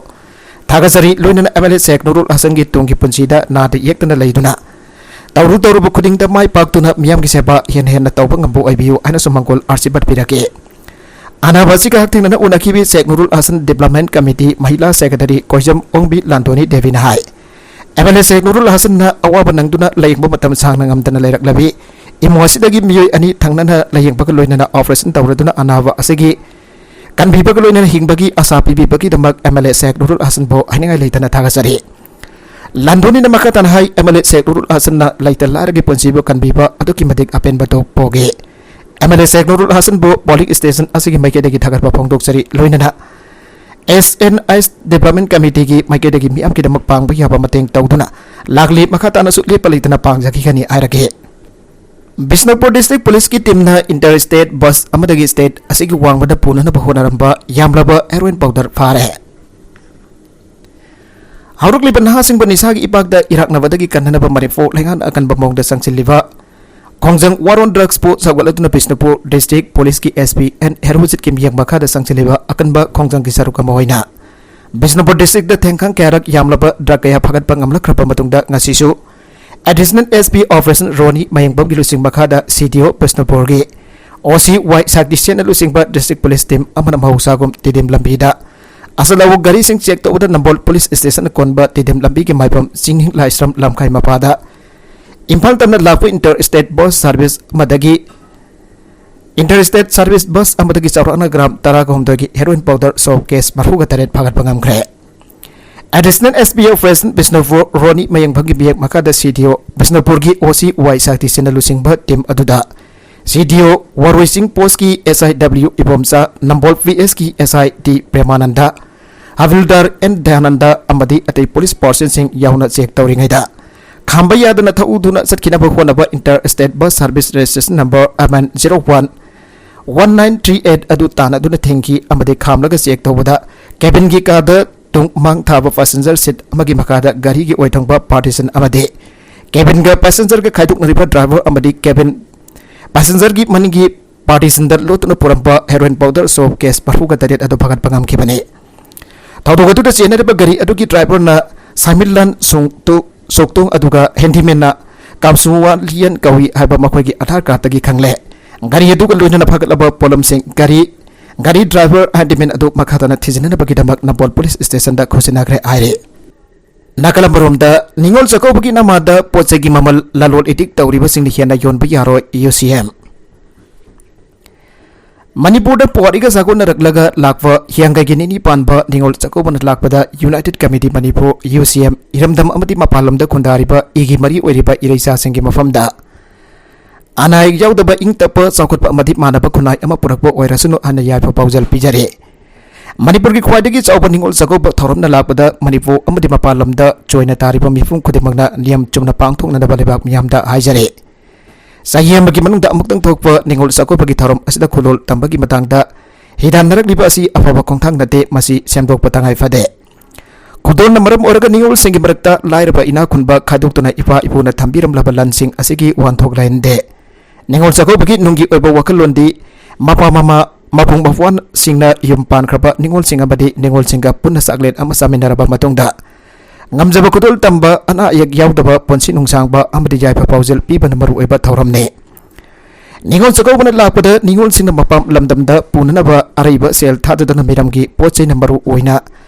ꯊꯥꯒꯠꯆꯔꯤ꯫ ꯂꯣꯏꯅꯅ ꯑꯦꯝ ꯑꯦꯜ ꯑꯦ ꯁꯦꯛ ꯅꯨꯔꯨꯜ ꯍꯁꯟꯒꯤ ꯇꯨꯡꯒꯤ ꯄꯨꯟꯁꯤꯗ ꯅꯥꯗ ꯌꯦꯛꯇꯅ ꯂꯩꯗꯨꯅ ꯇꯧꯔꯨ ꯇꯧꯔꯨꯕ ꯈꯨꯗꯤꯡꯗ ꯃꯥꯏ ꯄꯥꯛꯇꯨꯅ ꯃꯤꯌꯥꯝꯒꯤ ꯁꯦꯕꯥ ꯍꯦꯟꯅ ꯍꯦꯟꯅ ꯇꯧꯕ ꯉꯝꯕ ꯑꯣꯏꯕꯤꯌꯨ ꯍꯥꯏꯅꯁꯨ ꯃꯪꯒꯣꯜ ꯑꯥꯔꯁꯤꯕꯥꯗ ꯄꯤꯔꯛꯏ꯫ ꯑꯅꯥꯕ ꯑꯁꯤꯒ ꯍꯛꯊꯦꯡꯅꯅ ꯎꯅꯈꯤꯕꯤ ꯁꯦꯛ ꯅꯨꯔꯨꯜ ꯍꯁꯟ ꯗꯤꯕ꯭ꯂꯞꯃꯦꯟ ꯀꯃꯤꯇꯤ ꯃꯍꯤꯂꯥ ꯁꯦꯀ꯭ꯔꯦꯇꯔꯤ ꯀꯣꯏꯖꯝ ꯑꯣꯡꯕꯤ ꯂꯥꯟꯗꯣꯅꯤ ꯗꯦꯕꯤꯅ ꯍꯥꯏ, M L A Sheikh Nurul ꯍꯁꯟꯅ ꯑꯋꯥꯕ ꯅꯪꯗꯨꯅ ꯂꯥꯌꯦꯡꯕ ꯃꯇꯝ ꯁꯥꯡꯅ ꯉꯝꯗꯅ ꯂꯩꯔꯛꯂꯕꯤ ꯏꯃꯨꯡ ꯑꯁꯤꯗꯒꯤ ꯃꯤꯑꯣꯏ ꯑꯅꯤ ꯊꯪꯅꯅ ꯂꯥꯌꯦꯡꯕꯒ ꯂꯣꯏꯅꯅ ꯑꯣꯄꯔꯦꯁꯟ ꯇꯧꯔꯗꯨꯅ ꯑꯅꯥꯕ ꯑꯁꯤꯒꯤ ꯀꯟꯕꯤꯕꯒ ꯂꯣꯏꯅꯅ ꯍꯤꯡꯕꯒꯤ ꯑꯁꯥ ꯄꯤꯕꯤꯕꯒꯤꯗꯃꯛ M L A Sheikh Nurul ꯍꯁꯟꯕꯨ ꯍꯥꯏꯅꯤꯡꯉꯥꯏ ꯂꯩꯇꯅ ꯊꯥꯒꯠꯆꯔꯤ꯫ ꯂꯥꯟꯗꯣꯅꯤꯅ ꯃꯈꯥ ꯇꯥꯅ ꯍꯥꯏ, M L A Sheikh Nurul ꯍꯁꯟꯅ ꯂꯩꯇ ꯂꯥꯏꯔꯒꯤ ꯄꯨꯟꯁꯤꯕꯨ ꯀꯟꯕꯤꯕ ꯑꯗꯨꯛꯀꯤ ꯃꯇꯤꯛ ꯑꯄꯦꯟꯕ ꯄꯣꯛꯏ꯫ M L A Sheikh Nurul ꯍꯁꯟꯕꯨ ꯄꯣꯂꯤꯡ ꯁ꯭ꯇꯦꯁꯟ ꯑꯁꯤꯒꯤ ꯃꯥꯏꯀꯩꯗꯒꯤ ꯊꯥꯒꯠꯄ ꯐꯣꯡꯗꯣꯛꯆꯔꯤ꯫ ꯂꯣꯏꯅꯅ ꯑꯦꯁ ꯑꯦꯟ ꯑꯦꯁ ꯗꯤꯕ꯭ꯂꯞꯃꯦꯟ ꯀꯃꯤꯇꯤꯒꯤ ꯃꯥꯏꯀꯩꯗꯒꯤ ꯃꯤꯌꯥꯝꯒꯤꯗꯃꯛ ꯄꯥꯡꯕ ꯌꯥꯕ ꯃꯇꯦꯡ ꯇꯧꯗꯨꯅ ꯂꯥꯛꯂꯤ꯫ ꯃꯈꯥ ꯇꯥꯅꯁꯨ ꯂꯦꯞꯄ ꯂꯩꯇꯅ ꯄꯥꯡꯖꯈꯤꯒꯅꯤ ꯍꯥꯏꯔꯒꯦ꯫ ꯕꯤꯁꯅꯨꯄꯨꯔ ꯗꯤꯁꯇ꯭ꯔꯤꯛ ꯄꯨꯂꯤꯁꯀꯤ ꯇꯤꯝꯅ ꯏꯟꯇꯔ ꯁ꯭ꯇꯦꯠ ꯕꯁ ꯑꯃꯗꯒꯤ ꯁ꯭ꯇꯦꯠ ꯑꯁꯤꯒꯤ ꯋꯥꯡꯃꯗ ꯄꯨꯅꯅꯕ ꯍꯣꯠꯅꯔꯝꯕ ꯌꯥꯝꯂꯕ ꯍꯦꯔꯣꯏꯟ ꯄꯥꯎꯗꯔ ꯐꯥꯔꯦ꯫ ꯍꯧꯔꯛꯂꯤꯕ ꯅꯍꯥꯁꯤꯡꯕꯨ ꯅꯤꯁꯥꯒꯤ ꯏꯄꯥꯛꯇ ꯏꯔꯥꯛꯅꯕꯗꯒꯤ ꯀꯟꯅꯅꯕ ꯃꯅꯤꯄꯨꯔ ꯂꯩꯉꯥꯛꯅ ꯑꯀꯟꯕ ꯃꯑꯣꯡꯗ ꯆꯪꯁꯤꯜꯂꯤꯕ ꯈꯣꯡꯖꯪ ꯋꯥꯔ ꯑꯣꯟ ꯗ꯭ꯔꯒꯁꯄꯨ ꯁꯧꯒꯠꯂꯗꯨꯅ ꯕꯤꯁꯅꯨꯄꯨꯔ ꯗꯤꯁꯇ꯭ꯔꯤꯛ ꯄꯨꯂꯤꯁꯀꯤ ꯑꯦꯁ ꯄꯤ ꯑꯦꯟ ꯍꯦꯔꯣꯖꯤꯠꯀꯤ ꯃꯤꯠꯌꯦꯡ ꯃꯈꯥꯗ ꯆꯪꯁꯤꯜꯂꯤꯕ ꯑꯀꯟꯕ ꯈꯣꯡꯖꯪꯒꯤ ꯁꯔꯨꯛ ꯑꯃ ꯑꯣꯏꯅ ꯕꯤꯁꯅꯨꯄꯨꯔ ꯗꯤꯁꯇ꯭ꯔꯤꯛꯇ ꯊꯦꯡꯈꯥꯡ ꯀꯌꯥꯔꯛ ꯌꯥꯝꯂꯕ ꯗ꯭ꯔꯒ ꯀꯌꯥ ꯐꯥꯒꯠꯄ ꯉꯝꯂꯛꯈ꯭ꯔꯕ ꯃꯇꯨꯡꯗ ꯉꯁꯤꯁꯨ ꯑꯦꯗꯤꯁꯅꯦꯜ ꯑꯦꯁ ꯄꯤ ꯑꯣꯄꯔꯦꯁꯟ ꯔꯣꯅꯤ ꯃꯌꯦꯡꯕꯝꯒꯤ ꯂꯨꯆꯤꯡ ꯃꯈꯥꯗ ꯁꯤ ꯗꯤ ꯑꯣ ꯕꯤꯁꯅꯨꯄꯨꯔꯒꯤ ꯑꯣ ꯁꯤ ꯋꯥꯏ ꯁꯛꯇꯤꯁꯦꯟꯅ ꯂꯨꯆꯤꯡꯕ ꯗꯤꯁꯇ꯭ꯔꯤꯛ ꯄꯨꯂꯤꯁ ꯇꯤꯝ ꯑꯃꯅ ꯃꯍꯧꯁꯥꯒꯨꯝ ꯇꯤꯗꯤꯝ ꯂꯝꯕꯤꯗ ꯑꯆꯂꯧꯕ ꯒꯥꯔꯤꯁꯤꯡ ꯆꯦꯛ ꯇꯧꯕꯗ ꯅꯝꯕꯣꯜ ꯄꯨꯂꯤꯁ ꯁ꯭ꯇꯦꯁꯟ ꯀꯣꯟꯕ ꯇꯤꯗꯤꯝ ꯂꯝꯕꯤꯒꯤ ꯃꯥꯏꯐꯝ ꯆꯤꯡꯍꯤꯡ ꯂꯥꯏꯁ꯭ꯔꯝ ꯂꯝꯈꯥꯏ ꯃꯄꯥꯗ ꯏꯝꯐꯥꯜ ꯇꯝꯅ ꯂꯥꯛꯄ ꯏꯟꯇꯔ ꯁ꯭ꯇꯦꯠ ꯕꯁ ꯁꯥꯔꯚꯤꯁ ꯑꯃꯗꯒꯤ ꯏꯟꯇꯔ ꯁ꯭ꯇꯦꯠ ꯁꯥꯔꯚꯤꯁ ꯕꯁ ꯑꯃꯗꯒꯤ ꯆꯥꯎꯔꯥꯛꯅ ꯒ꯭ꯔꯥꯝ ꯇꯔꯥꯒ ꯍꯨꯝꯗꯣꯏꯒꯤ ꯍꯦꯔꯣꯏꯟ ꯄꯥꯎꯗꯔ ꯁꯣꯞ ꯀꯦꯁ ꯃꯔꯤꯐꯨꯒ ꯇꯔꯦꯠ ꯐꯥꯒꯠꯄ ꯉꯝꯈ꯭ꯔꯦ꯫ Additional S P operation Bishnupur Roni ꯃꯌꯦꯡꯕꯝꯒꯤ ꯃꯤꯌꯦꯡ ꯃꯈꯥꯗ ꯁꯤ ꯗꯤ ꯑꯣ ꯕꯤꯁꯅꯨꯄꯨꯔꯒꯤ ꯑꯣ ꯁꯤ ꯋꯥꯏ ꯁꯛꯇꯤꯁꯦꯟꯅ ꯂꯨꯆꯤꯡꯕ ꯇꯤꯝ ꯑꯗꯨꯗ ꯁꯤ ꯗꯤ ꯑꯣ ꯋꯥꯔꯣꯏ ꯆꯤꯡ ꯄꯣꯁꯀꯤ ꯑꯦꯁ ꯑꯥꯏ ꯗꯕ꯭ꯂꯤꯌꯨ ꯏꯕꯣꯝꯆꯥ, ꯅꯝꯕꯣꯜ ꯄꯤ ꯑꯦꯁꯀꯤ ꯑꯦꯁ ꯑꯥꯏ ꯗꯤ ꯄ꯭ꯔꯦꯃꯥꯅꯟꯗ, ꯍꯕꯤꯜꯗꯥꯔ ꯑꯦꯟ ꯗꯌꯥꯅꯟꯗ ꯑꯃꯗꯤ ꯑꯇꯩ ꯄꯨꯂꯤꯁ ꯄꯥꯔꯁꯟꯁꯤꯡ ꯌꯥꯎꯅ ꯆꯦꯛ ꯇꯧꯔꯤꯉꯩꯗ, ꯈꯥꯝꯕ ꯌꯥꯗꯅ ꯊꯧꯗꯨꯅ ꯆꯠꯈꯤꯅꯕ ꯍꯣꯠꯅꯕ inter state bus service registration number M N zero one one nine three eight ꯑꯗꯨ ꯇꯥꯟꯅꯗꯨꯅ ꯊꯤꯡꯈꯤ ꯑꯃꯗꯤ ꯈꯥꯝꯂꯒ ꯆꯦꯛ ꯇꯧꯕꯗ ꯀꯦꯕꯤꯟꯒꯤ ꯀꯥꯗ ꯇꯨꯡ ꯃꯥꯡ ꯊꯥꯕ ꯄꯦꯁꯦꯟꯖꯔ ꯁꯤꯠ ꯑꯃꯒꯤ ꯃꯈꯥꯗ ꯒꯥꯔꯤꯒꯤ ꯑꯣꯏꯊꯪꯕ ꯄꯥꯔꯇꯤꯁꯟ ꯑꯃꯗꯤ ꯀꯦꯕꯤꯟꯒ ꯄꯦꯁꯦꯟꯖꯔꯒ ꯈꯥꯏꯗꯣꯛꯅꯔꯤꯕ ꯗ꯭ꯔꯥꯏꯚꯔ ꯑꯃꯗꯤ ꯀꯦꯕꯤꯟ ꯄꯦꯁꯦꯟꯖꯔꯒꯤ ꯃꯅꯤꯡꯒꯤ ꯄꯥꯔꯇꯤꯁꯟꯗ ꯂꯣꯠꯇꯨꯅ ꯄꯨꯔꯝꯕ ꯍꯦꯔꯣꯏꯟ ꯄꯥꯎꯗꯔ ꯁꯣꯞ ꯀꯦꯁ ꯃꯔꯤꯐꯨꯒ ꯇꯔꯦꯠ ꯑꯗꯨ ꯐꯥꯒꯠꯄ ꯉꯝꯈꯤꯕꯅꯤ꯫ ꯊꯧꯗꯣꯛ ꯑꯗꯨꯗ ꯆꯦꯟꯅꯔꯤꯕ ꯒꯥꯔꯤ ꯑꯗꯨꯒꯤ ꯗ꯭ꯔꯥꯏꯚꯔꯅ ꯁꯥꯃꯤꯜꯂꯥꯟ ꯁꯣꯡꯇꯨ-, ꯁꯣꯛꯇꯣꯡ ꯑꯗꯨꯒ ꯍꯦꯟꯗꯤꯃꯦꯟꯅ ꯀꯥꯝꯁꯨꯋꯥꯂꯤꯌꯟ ꯀꯧꯏ ꯍꯥꯏꯕ ꯃꯈꯣꯏꯒꯤ ꯑꯙꯥꯔ ꯀꯥꯔꯗꯇꯒꯤ ꯈꯪꯂꯦ꯫ ꯒꯥꯔꯤ ꯑꯗꯨꯒ ꯂꯣꯏꯅꯅ ꯐꯒꯠꯂꯕ ꯄꯣꯠꯂꯝꯁꯤꯡ, ꯒꯥꯔꯤ, ꯒꯥꯔꯤ ꯗ꯭ꯔꯥꯏꯚꯔ, ꯍꯦꯟꯗꯤꯃꯦꯟ ꯑꯗꯨ ꯃꯈꯥ ꯇꯥꯅ ꯊꯤꯖꯤꯟꯅꯅꯕꯒꯤꯗꯃꯛ ꯅꯝꯕꯣꯜ ꯄꯨꯂꯤꯁ ꯁ꯭ꯇꯦꯁꯟꯗ ꯈꯨꯠꯁꯤꯟꯅꯈ꯭ꯔꯦ ꯍꯥꯏꯔꯤ꯫ ꯅꯥꯀꯜ ꯑꯃꯔꯣꯝꯗ, ꯅꯤꯉꯣꯜ ꯆꯥꯛꯀꯧꯕꯒꯤ ꯅꯃꯥꯗ ꯄꯣꯠ ꯆꯩꯒꯤ ꯃꯃꯜ ꯂꯂꯣꯟ ꯏꯇꯤꯛ ꯇꯧꯔꯤꯕꯁꯤꯡꯅ ꯍꯦꯟꯅ ꯌꯣꯟꯕ ꯌꯥꯔꯣꯏ, ꯌꯨ ꯁꯤ ꯑꯦꯝ꯫ ꯃꯅꯤꯄꯨꯔꯗ ꯄꯨꯋꯥꯔꯤꯒ ꯆꯥꯒꯣꯟꯅꯔꯛꯂꯒ ꯂꯥꯛꯄ ꯍꯤꯌꯥꯡꯒꯩꯒꯤ ꯅꯤꯅꯤ ꯄꯥꯟꯕ ꯅꯤꯉꯣꯜ ꯆꯥꯛꯀꯧꯕꯅ ꯂꯥꯛꯄꯗ ꯌꯨꯅꯥꯏꯇꯦꯗ ꯀꯃꯤꯇꯤ ꯃꯅꯤꯄꯨꯔ, ꯌꯨ ꯁꯤ ꯑꯦꯝ, ꯏꯔꯝꯗꯝ ꯑꯃꯗꯤ ꯃꯄꯥꯟ ꯂꯝꯗ ꯈꯨꯟꯗꯥꯔꯤꯕ ꯏꯒꯤ ꯃꯔꯤ ꯑꯣꯏꯔꯤꯕ ꯏꯔꯩꯆꯥꯁꯤꯡꯒꯤ ꯃꯐꯝꯗ ꯑꯅꯥ ꯑꯌꯦꯛ ꯌꯥꯎꯗꯕ ꯏꯪ ꯇꯞꯄ ꯆꯥꯎꯈꯠꯄ ꯑꯃꯗꯤ ꯃꯥꯟꯅꯕ ꯈꯨꯟꯅꯥꯏ ꯑꯃ ꯄꯨꯔꯛꯄ ꯑꯣꯏꯔꯁꯅꯨ ꯍꯥꯏꯅ ꯌꯥꯏꯐ ꯄꯥꯎꯖꯦꯜ ꯄꯤꯖꯔꯤ꯫ ꯃꯅꯤꯄꯨꯔꯒꯤ ꯈ꯭ꯋꯥꯏꯗꯒꯤ ꯆꯥꯎꯕ ꯅꯤꯉꯣꯜ ꯆꯥꯛꯀꯧꯕ ꯊꯧꯔꯝꯅ ꯂꯥꯛꯄꯗ ꯃꯅꯤꯄꯨꯔ ꯑꯃꯗꯤ ꯃꯄꯥꯟ ꯂꯝꯗ ꯆꯣꯏꯅ ꯇꯥꯔꯤꯕ ꯃꯤꯄꯨꯝ ꯈꯨꯗꯤꯡꯃꯛꯅ ꯅꯤꯌꯝ ꯆꯨꯝꯅ ꯄꯥꯡꯊꯣꯛꯅꯅꯕ ꯂꯩꯕꯥꯛ ꯃꯤꯌꯥꯝꯗ ꯍꯥꯏꯖꯔꯤ꯫ ꯆꯍꯤ ꯑꯃꯒꯤ ꯃꯅꯨꯡꯗ ꯑꯃꯨꯛꯇꯪ ꯊꯣꯛꯄ ꯅꯤꯉꯣꯜ ꯆꯥꯛꯀꯧꯕꯒꯤ ꯊꯧꯔꯝ ꯑꯁꯤꯗ ꯈꯨꯗꯣꯜ ꯇꯝꯕꯒꯤ ꯃꯇꯥꯡꯗ ꯍꯤꯗꯥꯟꯅꯔꯛꯂꯤꯕ ꯑꯁꯤ ꯑꯐꯕ ꯈꯣꯡꯊꯥꯡ ꯅꯠꯇꯦ, ꯃꯁꯤ ꯁꯦꯝꯗꯣꯛꯄ ꯇꯉꯥꯏ ꯐꯗꯦ꯫ ꯈꯨꯗꯣꯜꯅ ꯃꯔꯝ ꯑꯣꯏꯔꯒ ꯅꯤꯉꯣꯜꯁꯤꯡꯒꯤ ꯃꯔꯛꯇ ꯂꯥꯏꯔꯕ ꯏꯅꯥꯛ ꯈꯨꯟꯕ ꯈꯥꯏꯗꯣꯛꯇꯨꯅ ꯏꯄꯥ ꯏꯄꯨꯅ ꯊꯝꯕꯤꯔꯝꯂꯕ ꯂꯟꯁꯤꯡ ꯑꯁꯤꯒꯤ ꯋꯥꯍꯟꯊꯣꯛ ꯂꯩꯍꯟꯗꯦ꯫ ꯅꯤꯉꯣꯜ ꯆꯥꯛꯀꯧꯕꯒꯤ ꯅꯨꯡꯒꯤ ꯑꯣꯏꯕ ꯋꯥꯈꯜꯂꯣꯟꯗꯤ ꯃꯄꯥ ꯃꯃꯥ, ꯃꯄꯨꯡ ꯃꯄꯨꯋꯥꯟꯁꯤꯡꯅ ꯌꯨꯝ ꯄꯥꯟꯈ꯭ꯔꯕ ꯅꯤꯉꯣꯜꯁꯤꯡ ꯑꯃꯗꯤ ꯅꯤꯉꯣꯜꯁꯤꯡꯒ ꯄꯨꯟꯅ ꯆꯥꯛꯂꯦꯟ ꯑꯃ ꯆꯥꯃꯤꯟꯅꯔꯕ ꯃꯇꯨꯡꯗ, ꯉꯝꯖꯕ ꯈꯨꯗꯣꯜ ꯇꯝꯕ, ꯑꯅꯥ ꯑꯌꯦꯛ ꯌꯥꯎꯗꯕ, ꯄꯨꯟꯁꯤ ꯅꯨꯡꯁꯥꯡꯕ ꯑꯃꯗꯤ ꯌꯥꯏꯐ ꯄꯥꯎꯖꯦꯜ ꯄꯤꯕꯅ ꯃꯔꯨꯑꯣꯏꯕ ꯊꯧꯔꯝꯅꯤ꯫ ꯅꯤꯉꯣꯜ ꯆꯥꯛꯀꯧꯕꯅ ꯂꯥꯛꯄꯗ ꯅꯤꯉꯣꯜꯁꯤꯡꯅ ꯃꯄꯥꯝ ꯂꯝꯗꯝꯗ ꯄꯨꯅꯅꯕ ꯑꯔꯩꯕ ꯁꯦꯜ ꯊꯥꯗꯗꯨꯅ ꯃꯤꯔꯝꯒꯤ ꯄꯣꯠ ꯆꯩꯅ ꯃꯔꯨ ꯑꯣꯏꯅ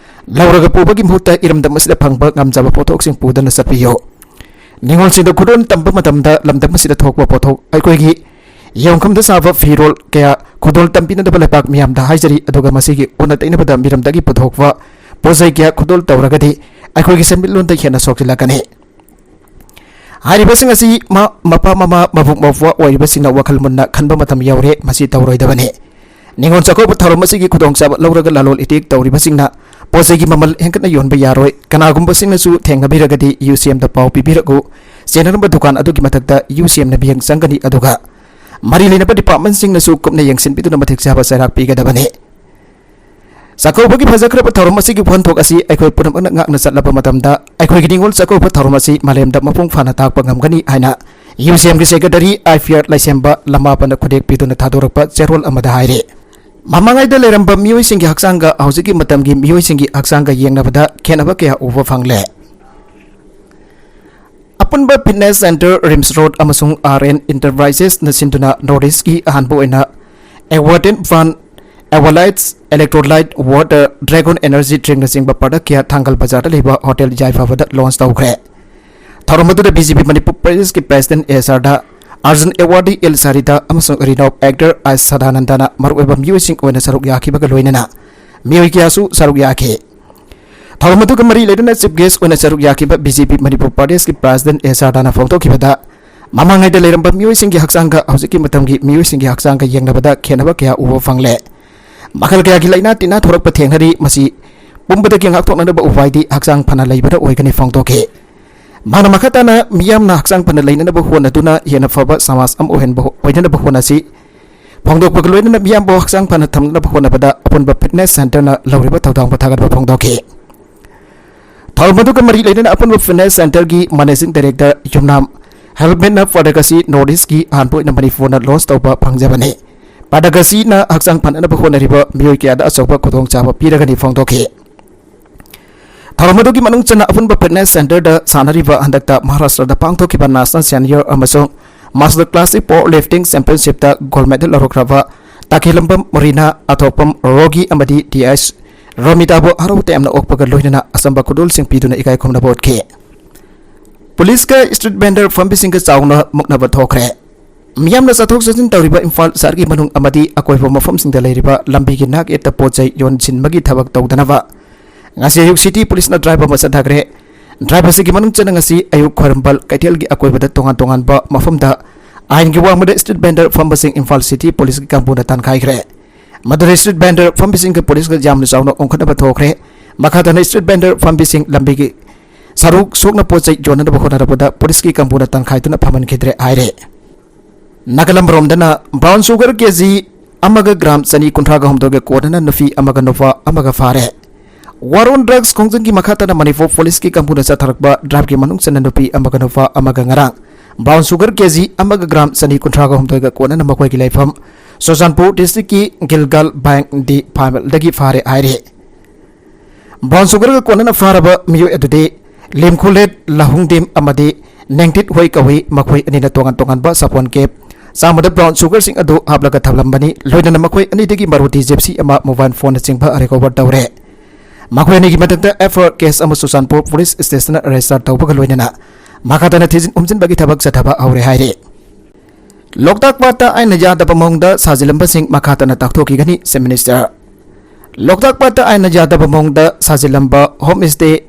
ꯂꯧꯔꯒ ꯄꯨꯕꯒꯤ ꯃꯍꯨꯠꯇ ꯏꯔꯝꯗꯝ ꯑꯁꯤꯗ ꯐꯪꯕ ꯉꯝꯖꯕ ꯄꯣꯠꯊꯣꯛꯁꯤꯡ ꯄꯨꯗꯨꯅ ꯆꯠꯄꯤꯌꯨ꯫ ꯅꯤꯉꯣꯜꯁꯤꯡꯗ ꯈꯨꯗꯣꯜ ꯇꯝꯕ ꯃꯇꯝꯗ ꯂꯝꯗꯝ ꯑꯁꯤꯗ ꯊꯣꯛꯄ ꯄꯣꯠꯊꯣꯛ, ꯑꯩꯈꯣꯏꯒꯤ ꯌꯣꯡꯈꯝꯗ ꯁꯥꯕ ꯐꯤꯔꯣꯜ ꯀꯌꯥ ꯈꯨꯗꯣꯜ ꯇꯝꯕꯤꯅꯅꯕ ꯂꯩꯄꯥꯛ ꯃꯤꯌꯥꯝꯗ ꯍꯥꯏꯖꯔꯤ, ꯑꯗꯨꯒ ꯃꯁꯤꯒꯤ ꯑꯣꯟꯅ ꯇꯩꯅꯕꯗ ꯃꯤꯔꯝꯗꯒꯤ ꯄꯨꯊꯣꯛꯄ ꯄꯣꯠ ꯆꯩ ꯀꯌꯥ ꯈꯨꯗꯣꯜ ꯇꯧꯔꯒꯗꯤ ꯑꯩꯈꯣꯏꯒꯤ ꯁꯦꯟꯃꯤꯠꯂꯣꯟꯗ ꯍꯦꯟꯅ ꯁꯣꯛꯆꯤꯜꯂꯛꯀꯅꯤ꯫ ꯍꯥꯏꯔꯤꯕꯁꯤꯡ ꯑꯁꯤ ꯃ-, ꯃꯄꯥ ꯃꯃꯥ ꯃꯕꯨꯡ ꯃꯧꯄ꯭ꯋꯥ ꯑꯣꯏꯔꯤꯕꯁꯤꯡꯅ ꯋꯥꯈꯜ ꯃꯨꯟꯅ ꯈꯟꯕ ꯃꯇꯝ ꯌꯧꯔꯦ, ꯃꯁꯤ ꯇꯧꯔꯣꯏꯗꯕꯅꯤ꯫ ꯅꯤꯉꯣꯜ ꯆꯥꯛꯀꯧꯕ ꯊꯧꯔꯝ ꯑꯁꯤꯒꯤ ꯈꯨꯗꯣꯡꯆꯥꯕ ꯂꯧꯔꯒ ꯂꯂꯣꯟ ꯏꯇꯤꯛ ꯇꯧꯔꯤꯕꯁꯤꯡꯅ ꯄꯣꯠ ꯆꯩꯒꯤ ꯃꯃꯜ ꯍꯦꯟꯒꯠꯅ ꯌꯣꯟꯕ ꯌꯥꯔꯣꯏ꯫ ꯀꯅꯥꯒꯨꯝꯕꯁꯤꯡꯅꯁꯨ ꯊꯦꯡꯅꯕꯤꯔꯒꯗꯤ ꯌꯨ ꯁꯤ ꯑꯦꯝꯗ ꯄꯥꯎ ꯄꯤꯕꯤꯔꯛꯎ꯫ ꯆꯦꯟꯅꯔꯝꯕ ꯗꯨꯀꯥꯟ ꯑꯗꯨꯒꯤ ꯃꯊꯛꯇ ꯌꯨ ꯁꯤ ꯑꯦꯝꯅ ꯃꯤꯠꯌꯦꯡ ꯆꯪꯒꯅꯤ, ꯑꯗꯨꯒ ꯃꯔꯤ ꯂꯩꯅꯕ ꯗꯤꯄꯥꯔꯠꯃꯦꯟꯁꯤꯡꯅꯁꯨ ꯀꯨꯞꯅ ꯌꯦꯡꯁꯤꯟꯕꯤꯗꯨꯅ ꯃꯇꯤꯛ ꯆꯥꯕ ꯆꯩꯔꯥꯛ ꯄꯤꯒꯗꯕꯅꯤ꯫ ꯆꯥꯛꯀꯧꯕꯒꯤ ꯐꯖꯈ꯭ꯔꯕ ꯊꯧꯔꯝ ꯑꯁꯤꯒꯤ ꯋꯥꯍꯟꯊꯣꯛ ꯑꯁꯤ ꯑꯩꯈꯣꯏ ꯄꯨꯝꯅꯃꯛꯅ ꯉꯥꯛꯅ ꯆꯠꯂꯕ ꯃꯇꯝꯗ, ꯑꯩꯈꯣꯏꯒꯤ ꯅꯤꯉꯣꯜ ꯆꯥꯛꯀꯧꯕ ꯊꯧꯔꯝ ꯑꯁꯤ ꯃꯥꯂꯦꯝꯗ ꯃꯄꯨꯡ ꯐꯥꯅ ꯇꯥꯛꯄ ꯉꯝꯒꯅꯤ ꯍꯥꯏꯅ ꯌꯨ ꯁꯤ ꯑꯦꯝꯒꯤ ꯁꯦꯀ꯭ꯔꯦꯇꯔꯤ ꯑꯥꯏ ꯄꯤ ꯑꯥꯔ ꯂꯩꯁꯦꯝꯕ ꯂꯃꯥꯄꯅ ꯈꯨꯗꯦꯛ ꯄꯤꯗꯨꯅ ꯊꯥꯗꯣꯔꯛꯄ ꯆꯦꯔꯣꯜ ꯑꯃꯗ ꯍꯥꯏꯔꯤ꯫ ꯃꯃꯥꯡꯉꯩꯗ ꯂꯩꯔꯝꯕ ꯃꯤꯑꯣꯏꯁꯤꯡꯒꯤ ꯍꯛꯆꯥꯡꯒ ꯍꯧꯖꯤꯛꯀꯤ ꯃꯇꯝꯒꯤ ꯃꯤꯑꯣꯏꯁꯤꯡꯒꯤ ꯍꯛꯆꯥꯡꯒ ꯌꯦꯡꯅꯕꯗ ꯈꯦꯠꯅꯕ ꯀꯌꯥ ꯎꯕ ꯐꯪꯂꯦ꯫ ꯑꯄꯨꯟꯕ ꯐꯤꯠꯅꯦꯁ ꯁꯦꯟꯇꯔ, ꯔꯤꯝꯁ ꯔꯣꯗ ꯑꯃꯁꯨꯡ ꯑꯥꯔ ꯑꯦꯟ ꯏꯟꯇꯔꯄ꯭ꯔꯥꯏꯖꯦꯁꯅ ꯁꯤꯟꯗꯨꯅ ꯅꯣꯔꯠ ꯏꯁꯀꯤ ꯑꯍꯥꯟꯕ ꯑꯣꯏꯅ ꯑꯦꯋꯥꯇꯦꯟ ꯐꯟ, ꯑꯦꯋꯥꯂꯥꯏꯠꯁ, ꯏꯂꯦꯛꯇ꯭ꯔꯣꯂꯥꯏꯠ ꯋꯥꯇꯔ, ꯗ꯭ꯔꯦꯒꯣꯟ ꯑꯦꯅꯔꯖꯤ ꯗ꯭ꯔꯤꯡꯅꯆꯤꯡꯕ ꯄ꯭ꯔꯗꯛ ꯀꯌꯥ ꯊꯥꯡꯒꯜ ꯕꯖꯥꯔꯗ ꯂꯩꯕ ꯍꯣꯇꯦꯜ ꯌꯥꯏꯐꯕꯗ ꯂꯣꯟꯆ ꯇꯧꯈ꯭ꯔꯦ꯫ ꯊꯧꯔꯝ ꯑꯗꯨꯗ ꯕꯤ ꯖꯦ ꯄꯤ ꯃꯅꯤꯄꯨꯔ ꯄ꯭ꯔꯗꯦꯁꯀꯤ ꯄ꯭ꯔꯦꯁꯤꯗꯦꯟꯠ ꯑꯦꯁ ꯑꯥꯔꯗ, ꯑꯔꯖꯨꯟ ꯑꯦꯋꯥꯔꯗꯤ ꯑꯦꯜ ꯁꯥꯔꯤꯗꯥ ꯑꯃꯁꯨꯡ ꯔꯤꯅꯣꯞ ꯑꯦꯛꯇꯔ ꯑꯥꯏ ꯁꯗꯥꯅꯟꯗꯅ ꯃꯔꯨꯑꯣꯏꯕ ꯃꯤꯑꯣꯏꯁꯤꯡ ꯑꯣꯏꯅ ꯁꯔꯨꯛ ꯌꯥꯈꯤꯕꯒ ꯂꯣꯏꯅꯅ ꯃꯤꯑꯣꯏ ꯀꯌꯥꯁꯨ ꯁꯔꯨꯛ ꯌꯥꯈꯤ꯫ ꯊꯧꯔꯝ ꯑꯗꯨꯒ ꯃꯔꯤ ꯂꯩꯅꯅ ꯆꯤꯐ ꯒꯦꯁ ꯑꯣꯏꯅ ꯁꯔꯨꯛ ꯌꯥꯈꯤꯕ ꯕꯤ ꯖꯦ ꯄꯤ ꯃꯅꯤꯄꯨꯔ ꯄ꯭ꯔꯗꯦꯁꯀꯤ ꯄ꯭ꯔꯦꯁꯤꯗꯦꯟꯠ ꯑꯦꯁ ꯑꯥꯔꯗꯥꯅ ꯐꯣꯡꯗꯣꯛꯈꯤꯕꯗ, ꯃꯃꯥꯡꯉꯩꯗ ꯂꯩꯔꯝꯕ ꯃꯤꯑꯣꯏꯁꯤꯡꯒꯤ ꯍꯛꯆꯥꯡꯒ ꯍꯧꯖꯤꯛꯀꯤ ꯃꯇꯝꯒꯤ ꯃꯤꯑꯣꯏꯁꯤꯡꯒꯤ ꯍꯛꯆꯥꯡꯒ ꯌꯦꯡꯅꯕꯗ ꯈꯦꯠꯅꯕ ꯀꯌꯥ ꯎꯕ ꯐꯪꯂꯦ꯫ ꯃꯈꯜ ꯀꯌꯥꯒꯤ ꯂꯥꯏꯅꯥ ꯇꯤꯟꯅꯥ ꯊꯣꯔꯛꯄ ꯊꯦꯡꯅꯔꯤ꯫ ꯃꯁꯤ ꯄꯨꯝꯕꯗꯒꯤ ꯉꯥꯛꯊꯣꯛꯅꯅꯕ ꯎꯄꯥꯏꯗꯤ ꯍꯛꯆꯥꯡ ꯐꯅ ꯂꯩꯕꯅ ꯑꯣꯏꯒꯅꯤ ꯐꯣꯡꯗꯣꯛꯈꯤ꯫ ꯃꯍꯥꯛꯅ ꯃꯈꯥ ꯇꯥꯅ ꯃꯤꯌꯥꯝꯅ ꯍꯛꯆꯥꯡ ꯐꯅ ꯂꯩꯅꯅꯕ ꯍꯣꯠꯅꯗꯨꯅ ꯍꯦꯟꯅ ꯐꯕ ꯁꯃꯥꯖ ꯑꯃ ꯑꯣꯏꯍꯟꯕ, ꯑꯣꯏꯅꯅꯕ ꯍꯣꯠꯅꯁꯤ ꯐꯣꯡꯗꯣꯛꯄꯒ ꯂꯣꯏꯅꯅ ꯃꯤꯌꯥꯝꯕꯨ ꯍꯛꯆꯥꯡ ꯐꯅ ꯊꯝꯅꯅꯕ ꯍꯣꯠꯅꯕꯗ ꯑꯄꯨꯟꯕ ꯐꯤꯠꯅꯦꯁ ꯁꯦꯟꯇꯔꯅ ꯂꯧꯔꯤꯕ ꯊꯧꯗꯥꯡꯕꯨ ꯊꯥꯒꯠꯄ ꯐꯣꯡꯗꯣꯛꯈꯤ꯫ ꯊꯧꯔꯝ ꯑꯗꯨꯒ ꯃꯔꯤ ꯂꯩꯅꯅ ꯑꯄꯨꯟꯕ ꯐꯤꯠꯅꯦꯁ ꯁꯦꯟꯇꯔꯒꯤ ꯃꯦꯅꯦꯖꯤꯡ ꯗꯥꯏꯔꯦꯛꯇꯔ ꯌꯨꯝꯅꯥꯝ ꯍꯦꯜꯃꯦꯠꯅ ꯄ꯭ꯔꯗꯛ ꯑꯁꯤ ꯅꯣꯔꯠ ꯏꯁꯀꯤ ꯑꯍꯥꯟꯕ ꯑꯣꯏꯅ ꯃꯅꯤꯄꯨꯔꯅ ꯂꯣꯟꯆ ꯇꯧꯕ ꯐꯪꯖꯕꯅꯤ꯫ ꯄ꯭ꯔꯗꯛ ꯑꯁꯤꯅ ꯍꯛꯆꯥꯡ ꯐꯅꯅꯕ ꯍꯣꯠꯅꯔꯤꯕ ꯃꯤꯑꯣꯏ ꯀꯌꯥꯗ ꯑꯆꯧꯕ ꯈꯨꯗꯣꯡꯆꯥꯕ ꯄꯤꯔꯒꯅꯤ ꯐꯣꯡꯗꯣꯛꯈꯤ꯫ ꯊꯧꯔꯝ ꯑꯗꯨꯒꯤ ꯃꯅꯨꯡ ꯆꯟꯅ ꯑꯄꯨꯟꯕ ꯐꯤꯠꯅꯦꯁ ꯁꯦꯟꯇꯔꯗ ꯁꯥꯟꯅꯔꯤꯕ ꯍꯟꯗꯛꯇ ꯃꯍꯥꯔꯥꯁꯇ꯭ꯔꯗ ꯄꯥꯡꯊꯣꯛꯈꯤꯕ ꯅꯦꯁꯅꯦꯜ ꯁꯦꯅꯤꯌꯔ ꯑꯃꯁꯨꯡ ꯃꯥꯁꯇꯔ ꯀ꯭ꯂꯥꯁꯤꯛ ꯄꯥꯋꯔ ꯂꯤꯐꯇꯤꯡ ꯆꯦꯝꯄꯤꯌꯟꯁꯤꯞꯇ ꯒꯣꯜꯗ ꯃꯦꯗꯜ ꯂꯧꯔꯛꯈ꯭ꯔꯕ ꯇꯥꯈꯦꯜꯂꯝꯕꯝ ꯔꯤꯅꯥ, ꯑꯊꯣꯛꯄꯝ ꯔꯣꯒꯤ ꯑꯃꯗꯤ ꯇꯤ ꯑꯩꯆ ꯔꯣꯃꯤꯇꯥꯕꯨ ꯍꯔꯥꯎ ꯇꯌꯥꯝꯅ ꯑꯣꯛꯄꯒ ꯂꯣꯏꯅꯅ ꯑꯆꯝꯕ ꯈꯨꯗꯣꯜꯁꯤꯡ ꯄꯤꯗꯨꯅ ꯏꯀꯥꯏ ꯈꯨꯝꯅꯕ ꯎꯠꯈꯤ꯫ ꯄꯨꯂꯤꯁꯀ ꯁ꯭ꯇ꯭ꯔꯤꯠ ꯚꯦꯟꯗꯔ ꯐꯝꯕꯤꯁꯤꯡꯒ ꯆꯥꯎꯅ ꯃꯨꯛꯅꯕ ꯊꯣꯛꯈ꯭ꯔꯦ꯫ ꯃꯤꯌꯥꯝꯅ ꯆꯠꯊꯣꯛ ꯆꯠꯁꯤꯟ ꯇꯧꯔꯤꯕ ꯏꯝꯐꯥꯜ ꯁꯍꯔꯒꯤ ꯃꯅꯨꯡ ꯑꯃꯗꯤ ꯑꯀꯣꯏꯕ ꯃꯐꯝꯁꯤꯡꯗ ꯂꯩꯔꯤꯕ ꯂꯝꯕꯤꯒꯤ ꯅꯥꯛ ꯌꯦꯠꯇ ꯄꯣꯠ ꯆꯩ ꯌꯣꯟꯁꯤꯟꯕꯒꯤ ꯊꯕꯛ ꯇꯧꯗꯅꯕ ꯉꯁꯤ ꯑꯌꯨꯛ ꯁꯤꯇꯤ ꯄꯨꯂꯤꯁꯅ ꯗ꯭ꯔꯥꯏꯚ ꯑꯃ ꯆꯠꯊꯈ꯭ꯔꯦ꯫ Drive ꯑꯁꯤꯒꯤ ꯃꯅꯨꯡ ꯆꯟꯅ ꯉꯁꯤ ꯑꯌꯨꯛ ꯈ꯭ꯋꯥꯏꯔꯝꯕꯟ ꯀꯩꯊꯦꯜꯒꯤ ꯑꯀꯣꯏꯕꯗ ꯇꯣꯉꯥꯟ ꯇꯣꯉꯥꯟꯕ ꯃꯐꯝꯗ ꯑꯥꯏꯟꯒꯤ ꯋꯥꯡꯃꯗ street vendor ꯐꯝꯕꯁꯤꯡ ꯏꯝꯐꯥꯜ city policeꯀꯤ ꯀꯥꯡꯕꯨꯅ ꯇꯥꯟꯈꯥꯏꯈ꯭ꯔꯦ꯫ ꯃꯗꯨꯗ street vendor ꯐꯝꯕꯤꯁꯤꯡꯒ policeꯀ ꯌꯥꯝꯅ ꯆꯥꯎꯅ ꯑꯣꯟꯈꯠꯅꯕ ꯊꯣꯛꯈ꯭ꯔꯦ꯫ ꯃꯈꯥ ꯇꯥꯅ street vendor ꯐꯝꯕꯤꯁꯤꯡ ꯂꯝꯕꯤꯒꯤ ꯁꯔꯨꯛ ꯁꯣꯛꯅ ꯄꯣꯠ ꯆꯩ ꯌꯣꯟꯅꯅꯕ ꯍꯣꯠꯅꯔꯛꯄꯗ policeꯀꯤ ꯀꯥꯡꯕꯨꯅ ꯇꯥꯟꯈꯥꯏꯗꯨꯅ ꯐꯝꯍꯟꯈꯤꯗ꯭ꯔꯦ ꯍꯥꯏꯔꯦ꯫ ꯅꯥꯒꯥꯂꯝ ꯔꯣꯝꯗꯅ brown sugar ꯀꯦꯖꯤ ꯑꯃꯒ gram ꯆꯅꯤ ꯀꯨꯟꯊ꯭ꯔꯥꯒ ꯍꯨꯝꯗꯣꯏꯒ ꯀꯣꯟꯅꯅ ꯅꯨꯄꯤ ꯑꯃꯒ ꯅꯨꯄꯥ ꯑꯃꯒ ꯐꯥꯔꯦ꯫ War on Drugs ꯈꯣꯡꯖꯪꯒꯤ ꯃꯈꯥ ꯇꯥꯅ ꯃꯅꯤꯄꯨꯔ policeꯀꯤ ꯀꯥꯡꯕꯨꯅ ꯆꯠꯊꯔꯛꯄ driveꯀꯤ ꯃꯅꯨꯡ ꯆꯟꯅ ꯅꯨꯄꯤ ꯑꯃꯒ ꯅꯨꯄꯥ ꯑꯃꯒ ꯉꯔꯥꯡ brown sugar ꯀꯦꯖꯤ ꯑꯃꯒ gram ꯆꯅꯤ ꯀꯨꯟꯊ꯭ꯔꯥꯒ ꯍꯨꯝꯗꯣꯏꯒ ꯀꯣꯟꯅꯅ ꯃꯈꯣꯏꯒꯤ ꯂꯩꯐꯝ ꯆꯨꯔꯆꯥꯟꯄꯨꯔ districtꯀꯤ ꯒꯤꯜꯒꯥꯜ ꯕꯦꯡꯗꯤ ꯐꯥꯃꯦꯜꯗꯒꯤ ꯐꯥꯔꯦ ꯍꯥꯏꯔꯤ꯫ Brown sugarꯒ ꯀꯣꯟꯅꯅ ꯐꯥꯔꯕ ꯃꯤꯑꯣꯏ ꯑꯗꯨꯗꯤ ꯂꯤꯝꯈꯨꯂꯦꯠ ꯂꯥꯍꯨꯡꯗꯤꯝ ꯑꯃꯗꯤ ꯅꯦꯡꯇꯤꯠ ꯍꯣꯏ ꯀꯧꯏ꯫ ꯃꯈꯣꯏ ꯑꯅꯤꯅ ꯇꯣꯉꯥꯟ ꯇꯣꯉꯥꯟꯕ ꯁꯥꯄꯣꯟ ꯀꯦꯞ ꯆꯥꯝꯃꯗ brown sugarꯁꯤꯡ ꯑꯗꯨ ꯍꯥꯞꯂꯒ ꯊꯝꯂꯝꯕꯅꯤ꯫ ꯂꯣꯏꯅꯅ ꯃꯈꯣꯏ ꯑꯅꯤꯗꯒꯤ ꯃꯔꯨꯇꯤ ꯖꯤꯞꯁꯤ ꯑꯃ, mobile phoneꯅꯆꯤꯡꯕ recover ꯇꯧꯔꯦ꯫ ꯃꯈꯣꯏ ꯑꯅꯤꯒꯤ ꯃꯊꯛꯇ FIR case ꯑꯃ ꯆꯨꯔꯆꯥꯟꯄꯨꯔ police stationꯅ register ꯇꯧꯕꯒ ꯂꯣꯏꯅꯅ ꯃꯈꯥ ꯇꯥꯅ ꯊꯤꯖꯤꯟ ꯍꯨꯝꯖꯤꯟꯕꯒꯤ ꯊꯕꯛ ꯆꯠꯊꯕ ꯍꯧꯔꯦ ꯍꯥꯏꯔꯤ꯫ ꯂꯣꯛꯇꯥꯛ ꯄꯥꯠꯇ ꯑꯥꯏꯟꯅ ꯌꯥꯗꯕ ꯃꯑꯣꯡꯗ ꯁꯥꯖꯤꯜꯂꯝꯕꯁꯤꯡ ꯃꯈꯥ ꯇꯥꯅ ꯇꯥꯛꯊꯣꯛꯈꯤꯒꯅꯤ, Chief Minister꯫ ꯂꯣꯛꯇꯥꯛ ꯄꯥꯠꯇ ꯑꯥꯏꯟꯅ ꯌꯥꯗꯕ ꯃꯑꯣꯡꯗ ꯁꯥꯖꯤꯜꯂꯝꯕ home stay,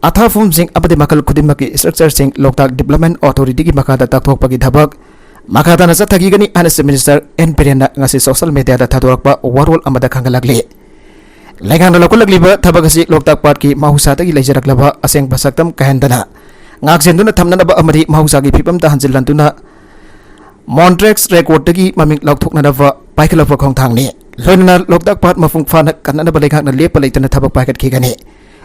ꯑꯊꯥꯐꯝꯁꯤꯡ ꯑꯃꯗꯤ ꯃꯈꯜ ꯈꯨꯗꯤꯡꯃꯛꯀꯤ structureꯁꯤꯡ ꯂꯣꯛꯇꯥꯛ Development Authorityꯒꯤ ꯃꯈꯥꯗ ꯇꯥꯛꯊꯣꯛꯄꯒꯤ ꯊꯕꯛ ꯃꯈꯥ ꯇꯥꯅ ꯆꯠꯊꯈꯤꯒꯅꯤ ꯍꯥꯏꯅ Chief Minister ꯑꯦꯟ ꯕꯤꯔꯦꯟꯅ ꯉꯁꯤ social mediaꯗ ꯊꯥꯗꯣꯔꯛꯄ ꯋꯥꯔꯣꯜ ꯑꯃꯗ ꯈꯪꯍꯜꯂꯛꯂꯤ꯫ ꯂꯩꯉꯥꯛꯅ ꯂꯧꯈꯠꯂꯛꯂꯤꯕ ꯊꯕꯛ ꯑꯁꯤ ꯂꯣꯛꯇꯥꯛ ꯄꯥꯠꯀꯤ ꯃꯍꯧꯁꯥꯗꯒꯤ ꯂꯩꯖꯔꯛꯂꯕ ꯑꯁꯦꯡꯕ ꯁꯛꯇꯝ ꯀꯥꯏꯍꯟꯗꯅ ꯉꯥꯛꯁꯦꯟꯗꯨꯅ ꯊꯝꯅꯅꯕ ꯑꯃꯗꯤ ꯃꯍꯧꯁꯥꯒꯤ ꯐꯤꯕꯝꯗ ꯍꯟꯖꯤꯜꯍꯟꯗꯨꯅ Montreux recordꯇꯒꯤ ꯃꯃꯤꯡ ꯂꯧꯊꯣꯛꯅꯅꯕ ꯄꯥꯏꯈꯠꯂꯛꯄ ꯈꯣꯡꯊꯥꯡꯅꯤ꯫ ꯂꯣꯏꯅꯅ ꯂꯣꯛꯇꯥꯛ ꯄꯥꯠ ꯃꯄꯨꯡ ꯐꯥꯅ ꯀꯟꯅꯅꯕ ꯂꯩꯉꯥꯛꯅ ꯂꯦꯞꯄ ꯂꯩꯇꯅ ꯊꯕꯛ ꯄꯥꯏꯈꯠꯈꯤꯒꯅꯤ꯫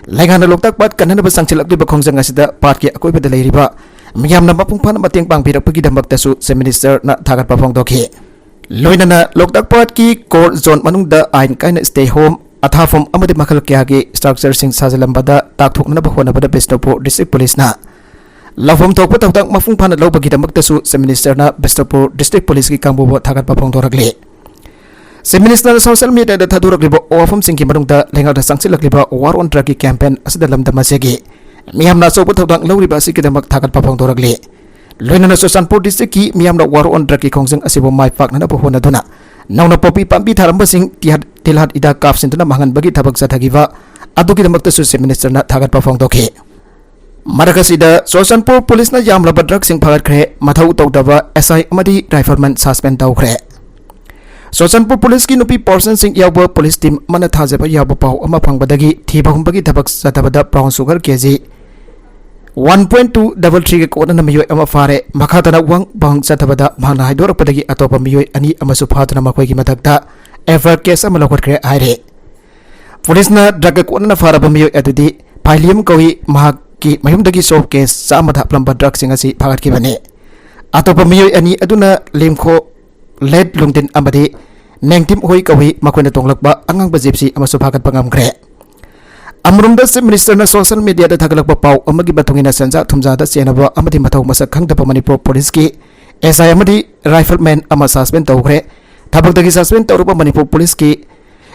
ꯂꯩꯉꯥꯛꯅ ꯂꯣꯛꯇꯥꯛ ꯄꯥꯠ ꯀꯟꯅꯅꯕ ꯆꯪꯁꯤꯜꯂꯛꯂꯤꯕ ꯈꯣꯡꯖꯪ ꯑꯁꯤꯗ ꯄꯥꯠꯀꯤ ꯑꯀꯣꯏꯕꯗ ꯂꯩꯔꯤꯕ ꯃꯤꯌꯥꯝꯅ ꯃꯄꯨꯡ ꯐꯥꯅ ꯃꯇꯦꯡ ꯄꯥꯡꯕꯤꯔꯛꯄꯒꯤꯗꯃꯛꯇꯁꯨ Chief Ministerꯅ ꯊꯥꯒꯠꯄ ꯐꯣꯡꯗꯣꯛꯈꯤ꯫ ꯂꯣꯏꯅꯅ ꯂꯣꯛꯇꯥꯛ ꯄꯥꯠꯀꯤ core zone ꯃꯅꯨꯡꯗ ꯑꯥꯏꯟ ꯀꯥꯏꯅ stay home, ꯑꯊꯥꯐꯝ ꯑꯃꯗꯤ ꯃꯈꯜ ꯀꯌꯥꯒꯤ structureꯁꯤꯡ ꯁꯥꯖꯤꯜꯂꯝꯕꯗ ꯇꯥꯛꯊꯣꯛꯅꯅꯕ ꯍꯣꯠꯅꯕꯗ ꯕꯤꯁꯅꯨꯄꯨꯔ district policeꯅ ꯂꯧꯐꯝ ꯊꯣꯛꯄ ꯊꯧꯗꯥꯡ ꯃꯄꯨꯡ ꯐꯥꯅ ꯂꯧꯕꯒꯤꯗꯃꯛꯇꯁꯨ Chief Ministerꯅ ꯕꯤꯁꯅꯨꯄꯨꯔ district policeꯀꯤ ꯀꯥꯡꯕꯨꯕꯨ ꯊꯥꯒꯠꯄ ꯐꯣꯡꯗꯣꯔꯛꯂꯤ꯫ Chief Ministerꯅ social mediaꯗ ꯊꯥꯗꯣꯔꯛꯂꯤꯕ ꯋꯥꯐꯝꯁꯤꯡꯒꯤ ꯃꯅꯨꯡꯗ ꯂꯩꯉꯥꯛꯅ ꯆꯪꯁꯤꯜꯂꯛꯂꯤꯕ War on Drugꯀꯤ campaign ꯑꯁꯤꯗ ꯂꯝꯗꯝ ꯑꯁꯤꯒꯤ ꯃꯤꯌꯥꯝꯅ ꯑꯆꯧꯕ ꯊꯧꯗꯥꯡ ꯂꯧꯔꯤꯕ ꯑꯁꯤꯒꯤꯗꯃꯛ ꯊꯥꯒꯠꯄ ꯐꯣꯡꯗꯣꯔꯛꯂꯤ꯫ ꯂꯣꯏꯅꯅ ꯆꯨꯔꯆꯥꯟꯄꯨꯔ districtꯀꯤ ꯃꯤꯌꯥꯝꯅ War on Drugꯀꯤ ꯈꯣꯡꯖꯪ ꯑꯁꯤꯕꯨ ꯃꯥꯏ ꯄꯥꯛꯅꯅꯕ ꯍꯣꯠꯅꯗꯨꯅ ꯅꯧꯅ ꯄꯣꯄꯤ ꯄꯥꯝꯕꯤ ꯊꯥꯔꯝꯕꯁꯤꯡ ꯇꯤꯍꯥꯠ-, ꯇꯤꯜꯍꯥꯠ ꯍꯤꯗꯥꯛ ꯀꯥꯞꯁꯤꯟꯗꯨꯅ ꯃꯥꯡꯍꯟꯕꯒꯤ ꯊꯕꯛ ꯆꯠꯊꯈꯤꯕ ꯑꯗꯨꯒꯤꯗꯃꯛꯇꯁꯨ Chief Ministerꯅ ꯊꯥꯒꯠꯄ ꯐꯣꯡꯗꯣꯛꯈꯤ꯫ ꯃꯔꯛ ꯑꯁꯤꯗ ꯆꯨꯔꯆꯥꯟꯄꯨꯔ ꯄꯨꯂꯤꯁꯅ ꯌꯥꯝꯂꯕ ꯗ꯭ꯔꯒꯁꯤꯡ ꯐꯥꯒꯠꯈ꯭ꯔꯦ꯫ ꯃꯊꯧ ꯇꯧꯗꯕ ꯑꯦꯁ ꯑꯥꯏ ꯑꯃꯗꯤ ꯔꯥꯏꯐꯜꯃꯦꯟ ꯁꯁꯄꯦꯟ ꯇꯧꯈ꯭ꯔꯦ꯫ ꯆꯨꯔꯆꯥꯟꯄꯨꯔ ꯄꯨꯂꯤꯁꯀꯤ ꯅꯨꯄꯤ ꯄꯥꯔꯁꯟꯁꯤꯡ ꯌꯥꯎꯕ ꯄꯨꯂꯤꯁ ꯇꯤꯝ ꯑꯃꯅ ꯊꯥꯖꯕ ꯌꯥꯕ ꯄꯥꯎ ꯑꯃ ꯐꯪꯕꯗꯒꯤ ꯊꯤꯕ ꯍꯨꯝꯕꯒꯤ ꯊꯕꯛ ꯆꯠꯊꯕꯗ brown sugar K G one point two double ꯊ꯭ꯔꯤꯒ ꯀꯣꯟꯅꯅ ꯃꯤꯑꯣꯏ ꯑꯃ ꯐꯥꯔꯦ꯫ ꯃꯈꯥ ꯇꯥꯅ ꯋꯥꯡ ꯕꯥꯡ ꯆꯠꯊꯕꯗ ꯃꯍꯥꯛꯅ ꯍꯥꯏꯗꯣꯔꯛꯄꯗꯒꯤ ꯑꯇꯣꯞꯄ ꯃꯤꯑꯣꯏ ꯑꯅꯤ ꯑꯃꯁꯨ ꯐꯥꯗꯨꯅ ꯃꯈꯣꯏꯒꯤ ꯃꯊꯛꯇ ꯑꯦꯐ ꯑꯥꯏ ꯑꯥꯔ ꯀꯦꯁ ꯑꯃ ꯂꯧꯈꯠꯈ꯭ꯔꯦ ꯍꯥꯏꯔꯦ꯫ ꯄꯨꯂꯤꯁꯅ ꯗ꯭ꯔꯒ ꯀꯣꯟꯅꯅ ꯐꯥꯔꯕ ꯃꯤꯑꯣꯏ ꯑꯗꯨꯗꯤ ꯐꯥꯏꯂꯤꯌꯝ ꯀꯧꯏ꯫ ꯃꯍꯥꯛꯀꯤ ꯃꯌꯨꯝꯗꯒꯤ ꯁꯣꯞ ꯀꯦꯁ ꯆꯥꯝꯃꯗ ꯍꯥꯞꯂꯝꯕ ꯗ꯭ꯔꯒꯁꯤꯡ ꯑꯁꯤ ꯐꯥꯒꯠꯈꯤꯕꯅꯤ꯫ ꯑꯇꯣꯞꯄ ꯃꯤꯑꯣꯏ ꯑꯅꯤ ꯑꯗꯨꯅ ꯂꯦꯝꯈꯣ ꯂꯦꯠ ꯂꯨꯡꯗꯤꯟ ꯑꯃꯗꯤ ꯅꯦꯡꯇꯤꯝ ꯍꯣꯏ ꯀꯧꯏ꯫ ꯃꯈꯣꯏꯅ ꯇꯣꯡꯂꯛꯄ ꯑꯉꯥꯡꯕ ꯖꯤꯞꯁꯤ ꯑꯃꯁꯨ ꯐꯥꯒꯠꯄ ꯉꯝꯈ꯭ꯔꯦ꯫ ꯑꯃꯔꯣꯝꯗ ꯆꯤꯐ ꯃꯤꯅꯤꯁꯇꯔꯅ ꯁꯣꯁꯤꯌꯦꯜ ꯃꯤꯗꯤꯌꯥꯗ ꯊꯥꯒꯠꯂꯛꯄ ꯄꯥꯎ ꯑꯃꯒꯤ ꯃꯇꯨꯡ ꯏꯟꯅ ꯁꯦꯟꯖꯥ ꯊꯨꯝꯖꯥꯗ ꯆꯦꯟꯅꯕ ꯑꯃꯗꯤ ꯃꯊꯧ ꯃꯁꯛ ꯈꯪꯗꯕ ꯃꯅꯤꯄꯨꯔ ꯄꯨꯂꯤꯁꯀꯤ ꯑꯦꯁ ꯑꯥꯏ ꯑꯃꯗꯤ ꯔꯥꯏꯐꯜꯃꯦꯟ ꯑꯃ ꯁꯁꯄꯦꯟ ꯇꯧꯈ꯭ꯔꯦ꯫ ꯊꯕꯛꯇꯒꯤ ꯁꯁꯄꯦꯟ ꯇꯧꯔꯕ ꯃꯅꯤꯄꯨꯔ ꯄꯨꯂꯤꯁꯀꯤ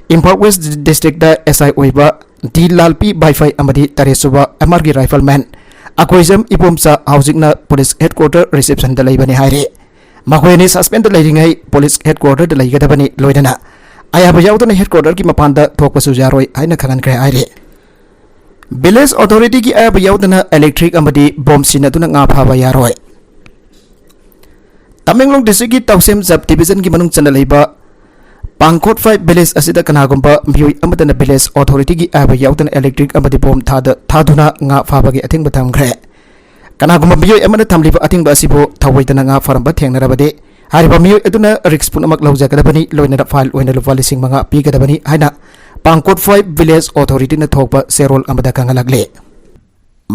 ꯏꯝꯐꯥꯜ ꯋꯦꯁ ꯗꯤꯁꯇ꯭ꯔꯤꯛꯇ ꯑꯦꯁ ꯑꯥꯏ ꯑꯣꯏꯕ ꯗꯤ ꯂꯥꯜꯄꯤ ꯕꯥꯏꯐꯥꯏ ꯑꯃꯗꯤ ꯇꯔꯦꯠꯁꯨꯕ ꯑꯦꯝ ꯑꯥꯔꯒꯤ ꯔꯥꯏꯐꯜꯃꯦꯟ ꯑꯀꯣꯏꯖꯝ ꯏꯕꯣꯝꯆꯥ ꯍꯧꯖꯤꯛꯅ ꯄꯨꯂꯤꯁ ꯍꯦꯗꯀ꯭ꯋꯥꯇꯔ ꯔꯤꯁꯦꯞꯁꯟꯗ ꯂꯩꯕꯅꯤ ꯍꯥꯏꯔꯤ꯫ ꯃꯈꯣꯏ ꯑꯅꯤ ꯁꯁꯄꯦꯟꯗ ꯂꯩꯔꯤꯉꯩ ꯄꯨꯂꯤꯁ ꯍꯦꯗꯀ꯭ꯋꯥꯇꯔꯗ ꯂꯩꯒꯗꯕꯅꯤ꯫ ꯂꯣꯏꯅꯅ ꯑꯌꯥꯕ ꯌꯥꯎꯗꯅ ꯍꯦꯗꯀ꯭ꯋꯥꯇꯔꯒꯤ ꯃꯄꯥꯟꯗ ꯊꯣꯛꯄꯁꯨ ꯌꯥꯔꯣꯏ ꯍꯥꯏꯅ ꯈꯪꯍꯟꯈ꯭ꯔꯦ ꯍꯥꯏꯔꯤ꯫ ꯚꯤꯂꯦꯖ ꯑꯣꯊꯣꯔꯤꯇꯤꯒꯤ ꯑꯌꯥꯕ ꯌꯥꯎꯗꯅ ꯏꯂꯦꯛꯇ꯭ꯔꯤꯛ ꯑꯃꯗꯤ ꯕꯣꯝ ꯁꯤꯖꯤꯟꯅꯗꯨꯅ ꯉꯥ ꯐꯥꯕ ꯌꯥꯔꯣꯏ꯫ ꯇꯃꯦꯡꯂꯣꯡ ꯗꯤꯁꯇ꯭ꯔꯤꯛꯀꯤ ꯇꯥꯎꯁꯦꯝ ꯁꯕ ꯗꯤꯕꯤꯖꯟꯒꯤ ꯃꯅꯨꯡ ꯆꯟꯅ ꯂꯩꯕ ꯄꯥꯡꯈꯣꯠ ꯐꯥꯏꯚ ꯚꯤꯂꯦꯖ ꯑꯁꯤꯗ ꯀꯅꯥꯒꯨꯝꯕ ꯃꯤꯑꯣꯏ ꯑꯃꯠꯇꯅ ꯚꯤꯂꯦꯖ ꯑꯣꯊꯣꯔꯤꯇꯤꯒꯤ ꯑꯌꯥꯕ ꯌꯥꯎꯗꯅ ꯏꯂꯦꯛꯇ꯭ꯔꯤꯛ ꯑꯃꯗꯤ ꯕꯣꯝ ꯊꯥꯗ ꯊꯥꯗꯨꯅ ꯉꯥ ꯐꯥꯕꯒꯤ ꯑꯊꯤꯡꯕ ꯊꯝꯈ꯭ꯔꯦ꯫ ꯀꯅꯥꯒꯨꯝꯕ ꯃꯤꯑꯣꯏ ꯑꯃꯅ ꯊꯝꯂꯤꯕ ꯑꯊꯤꯡꯕ ꯑꯁꯤꯕꯨ ꯊꯧꯑꯣꯏꯗꯅ ꯉꯥ ꯐꯥꯔꯝꯕ ꯊꯦꯡꯅꯔꯕꯗꯤ ꯍꯥꯏꯔꯤꯕ ꯃꯤꯑꯣꯏ ꯑꯗꯨꯅ ꯔꯤꯛꯁ ꯄꯨꯝꯅꯃꯛ ꯂꯧꯖꯒꯗꯕꯅꯤ꯫ ꯂꯣꯏꯅꯅ ꯐꯥꯏꯜ ꯑꯣꯏꯅ ꯂꯨꯄꯥ ꯂꯤꯁꯤꯡ ꯃꯉꯥ ꯄꯤꯒꯗꯕꯅꯤ ꯍꯥꯏꯅ ꯄꯥꯡꯀꯣꯠ ꯐꯥꯏꯚ ꯚꯤꯂꯦꯖ ꯑꯣꯊꯣꯔꯤꯇꯤꯅ ꯊꯣꯛꯄ ꯆꯦꯔꯣꯜ ꯑꯃꯗ ꯈꯪꯍꯜꯂꯛꯂꯤ꯫